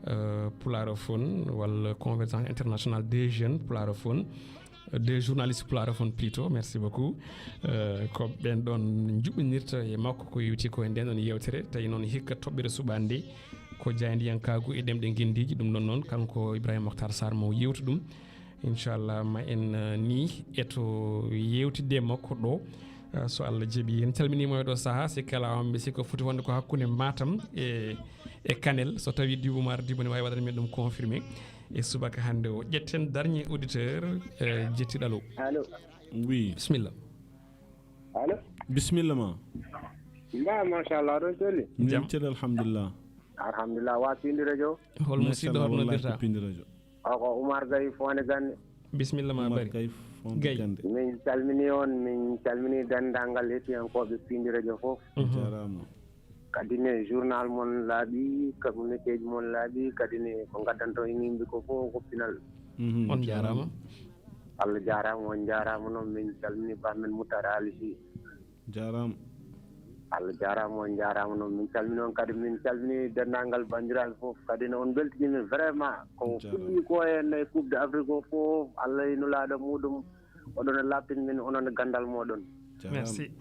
eh, Pulaarofone, walla Convergence Internationale des Jeunes Pulaarofone, eh, des journalistes Pulaarofone plutôt, merci beaucoup. Eh, ko ɓeen ɗoon njuɓɓinirta e makko ko yowti ko e ndeen ɗoon yeewtere, tawi noon hikka toɓɓere suɓaande nde ko jaayndiyankaagu e ɗemɗe ngenndiiji, ɗum ɗoon noon kanko Ibrahima Makhtar Sarr mo yewtu ɗum. Inchallah, ma en, eh, ni eto yewtidde e makko ɗo, eh, so Allah jaɓi. En calminiima e ɗo sahaa, si kala on ɓe sikko foti wonde ko hakkunde Matam e, e Kanel. So tawi Dibu Mar Dibu ne waawi waɗan men ɗum confirmé e subaka hannde o. Ƴetten dernier auditeur, eh, jettiɗo allo. Allo. Oui. Bismillah. Allo. Bismillah ma. Mba, machallah, ɗon celli. Min Jam. Cel, alhamdulillah. Alhamdulillah, wa Pindi Radio. Hol Machallah, musidɗo, hono wallahi noddirta? Ko Pindi Radio. O ko Oumar Gaye Fonde Gande. Bismillah ma Oumar bari. Gaye Fonde Gaye. Gande. Min calmini on, min calmini denndaangal hettiyankooɓe Pindi Radio fof. Mhm. Jarama. Kadi ne journal mon laaɓi, kadi message mon laaɓi, kadi ne ko ngaddanto e yimɓe ko fof ko pinal. Mhm, On jarama. Jarama. Allah jarama, on jarama noon, min calmini ba men Moutar Ali Sy. Jarama. Allah jarama, on jarama noon, min calmini on kadi, min calmini denndaangal banndiraaɓe fof, kadi ne on mbeltini min vraiment, ko Jarama. Fuɗɗi ko en e Coupe d'Afrique o fof, Allah e nulaaɗo muɗum, oɗon e laaɓtin min, onon e ganndal moɗon. Jarama. Merci.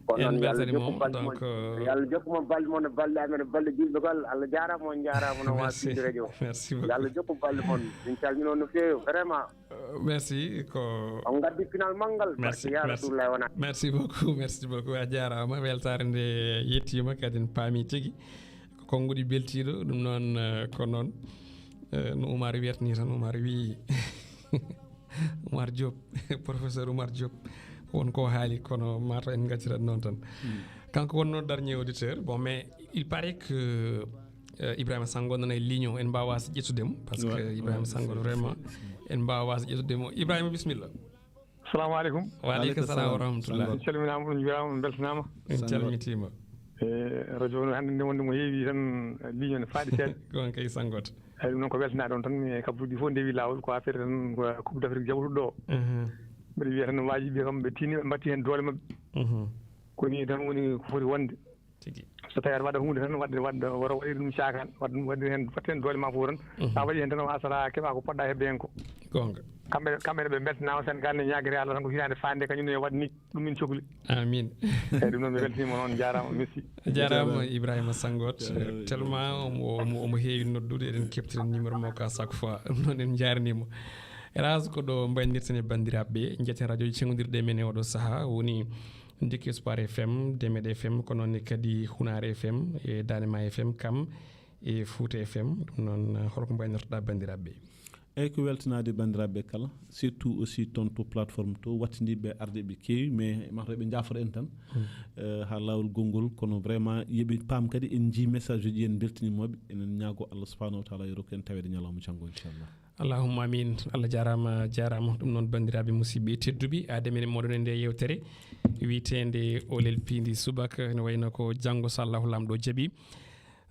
Ko En noon, yo Allah beltanima jokku on, balɗe mon. Donc, euh, Yo Allah jokku mon balɗe mon, balɗe amen, balɗe julɓe kala. Allah jarama, on jarama noon, wa Merci. Pindi Radio. Merci beaucoup. Yo Allah jokku balɗe mon. Min calmini on no feewi, vraiment. Euh, merci, ko On ngaddi pinal manngal, Merci, barke ya merci. Rasulullah wona. Merci beaucoup, merci beaucoup. A jarama, weltare nde yettima, kadi en paami tigi. Ko konnguɗi beltiɗo, ɗum noon, eh, ko noon. Eh, no Oumar wiyata ni tan, Oumar wi, Oumar Diop, professeur Oumar Diop, won ko haali, kono mataw en ngaccirat noon tan. Hmm. Kanko wonno dernier auditeur. Bon, mais il paraît que, euh, Ibrahima Sango nana e ligne o, en mbawa ƴettudemo, parce que Ouais, Ibrahima ouais, Sango c'est, vraiment, c'est, c'est en mbawa ƴettudemo. Ibrahima, bismillah. Salamu aleykum. Wa aleykum salam wa rahmatullah. Sango. On calminama, on juurama, on beltanama. En Sango. Calmitima. E radio o no hannde nde wonde mo heewi tan, ligne o ne faaɗi seeɗa. Ko on kay Sangoto. Eyyi, ɗum noon ko weltanaade on tan, e kabruuji fof ndewi laawol, ko affaire tan ko Coupe d'Afrique jawtuɗo o. Mhm. Mbeɗa wiya tan waajiɓe kam ɓe tiini ɓe mbatti heen doole maɓɓe. Mhm. Ko ni tan woni ko foti wonde. Tigi. So tawi aɗa waɗa huunde tan, waɗde, waɗde, wara waɗir ɗum caakaan, waɗ-, waɗir heen, waɗ heen doole ma fof tan. Mhm. Sa waɗi heen tan, a asara keɓa ko poɗɗa heɓde heen ko. Goonga. Kamɓe, kamɓe ne ɓe mbeltanaama, Senegal ne ñaagiri Allah tan ko hitaande faande, kañum ne yo waɗ ni, ɗum min cokli. Amin. Eyyi, ɗum noon mi weltiniima noon, jaaraama, merci. Jaaraama. Jaaraama. Ibrahima Sangot. Jaaraama. Tellement omo, omo, omo heewi noddude, eɗen keɓtira numéro makko à chaque fois. Ɗum noon en njaarniima. Hélas, ko ɗo mbaynirten e banndiraaɓe ɓe, njetten radio ji cenngondirɗi e men e oɗo sahaa, woni Ndiki Espoir F M, Demed F M, ko noon ne kadi Hunaare F M e Daande Maayo F M, kam e Fuuta F M. Ɗum noon, holko mbaynortoɗaa banndiraaɓe ɓe? Eyyi, ko weltanaade banndiraaɓe ɓe kala, surtout aussi toon to plateforme to, wattindiiɓe arde ɓe keewi, mais mataw ɓe njaafora en tan, Hmm. eh, haa laawol gonngol, kono vraiment yo ɓe paam kadi en njii message uji, en mbeltiniima ɓe, enen ñaago Allah subhanahu wa taala yo rokku en taweede ñalawma janngo, inchallah. Allahumma amin. Allah jaaraama, jaaraama. Ɗum noon, banndiraaɓe musidɓe tedduɓe, aade men e mooɗon e nde yeewtere wiyeteende Olel Piindi Subaka, ene wayno ko janngo, so Allahu Laamɗo jaɓi.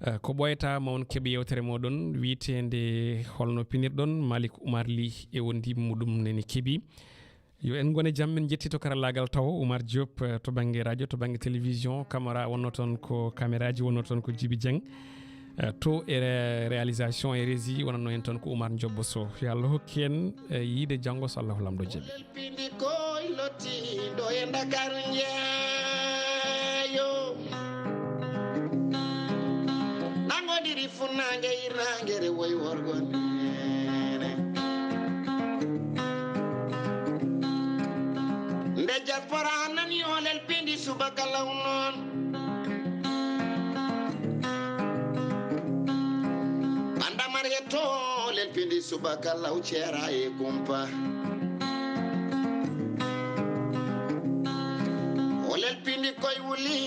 Eh, ko ɓooyata ma on keɓ yeewtere mooɗon wiyeteende holno pinirɗon, Malik Oumar Ly e wondiiɓe muɗum nani keɓi. Yo en ngone jam, min njetti to karallaagal tawo, Oumar Diop, eh, to bannge radio, to bannge télévision, caméra wonno toon ko, caméraji wonno toon ko Djiby Dieng. Eh, to e ré-, réalisation e régie wonanno en toon ko Oumar Diop Sow. Yo Allah hokku en, eh, yiide janngo so Allahu Laamɗo jaɓi. Pindi koy lottiiɗo e Ndakaaru njeeyo. Nangodiri funnaange hirnaange rewoy worgo neene. Nde diaspora nani Olel Piindi Subaka law noon. Banda Mariyeto Olel Piindi Subaka law ceera e kumpa. Olel Piindi koy wuli,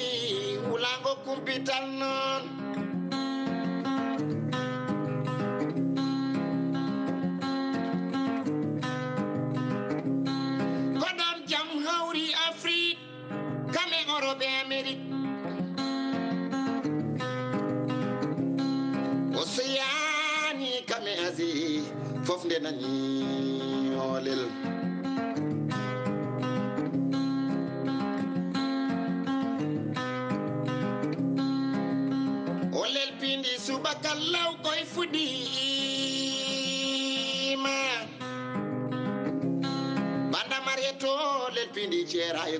wulaango kumpital noon. Ko ɗoon jam hawri Afrik, kam e Orop e Amerik. Oseyani kam e Asi, fof nde nani Olel. Law koy fuɗɗiima. Banda Mariyeto lelpindi ceera e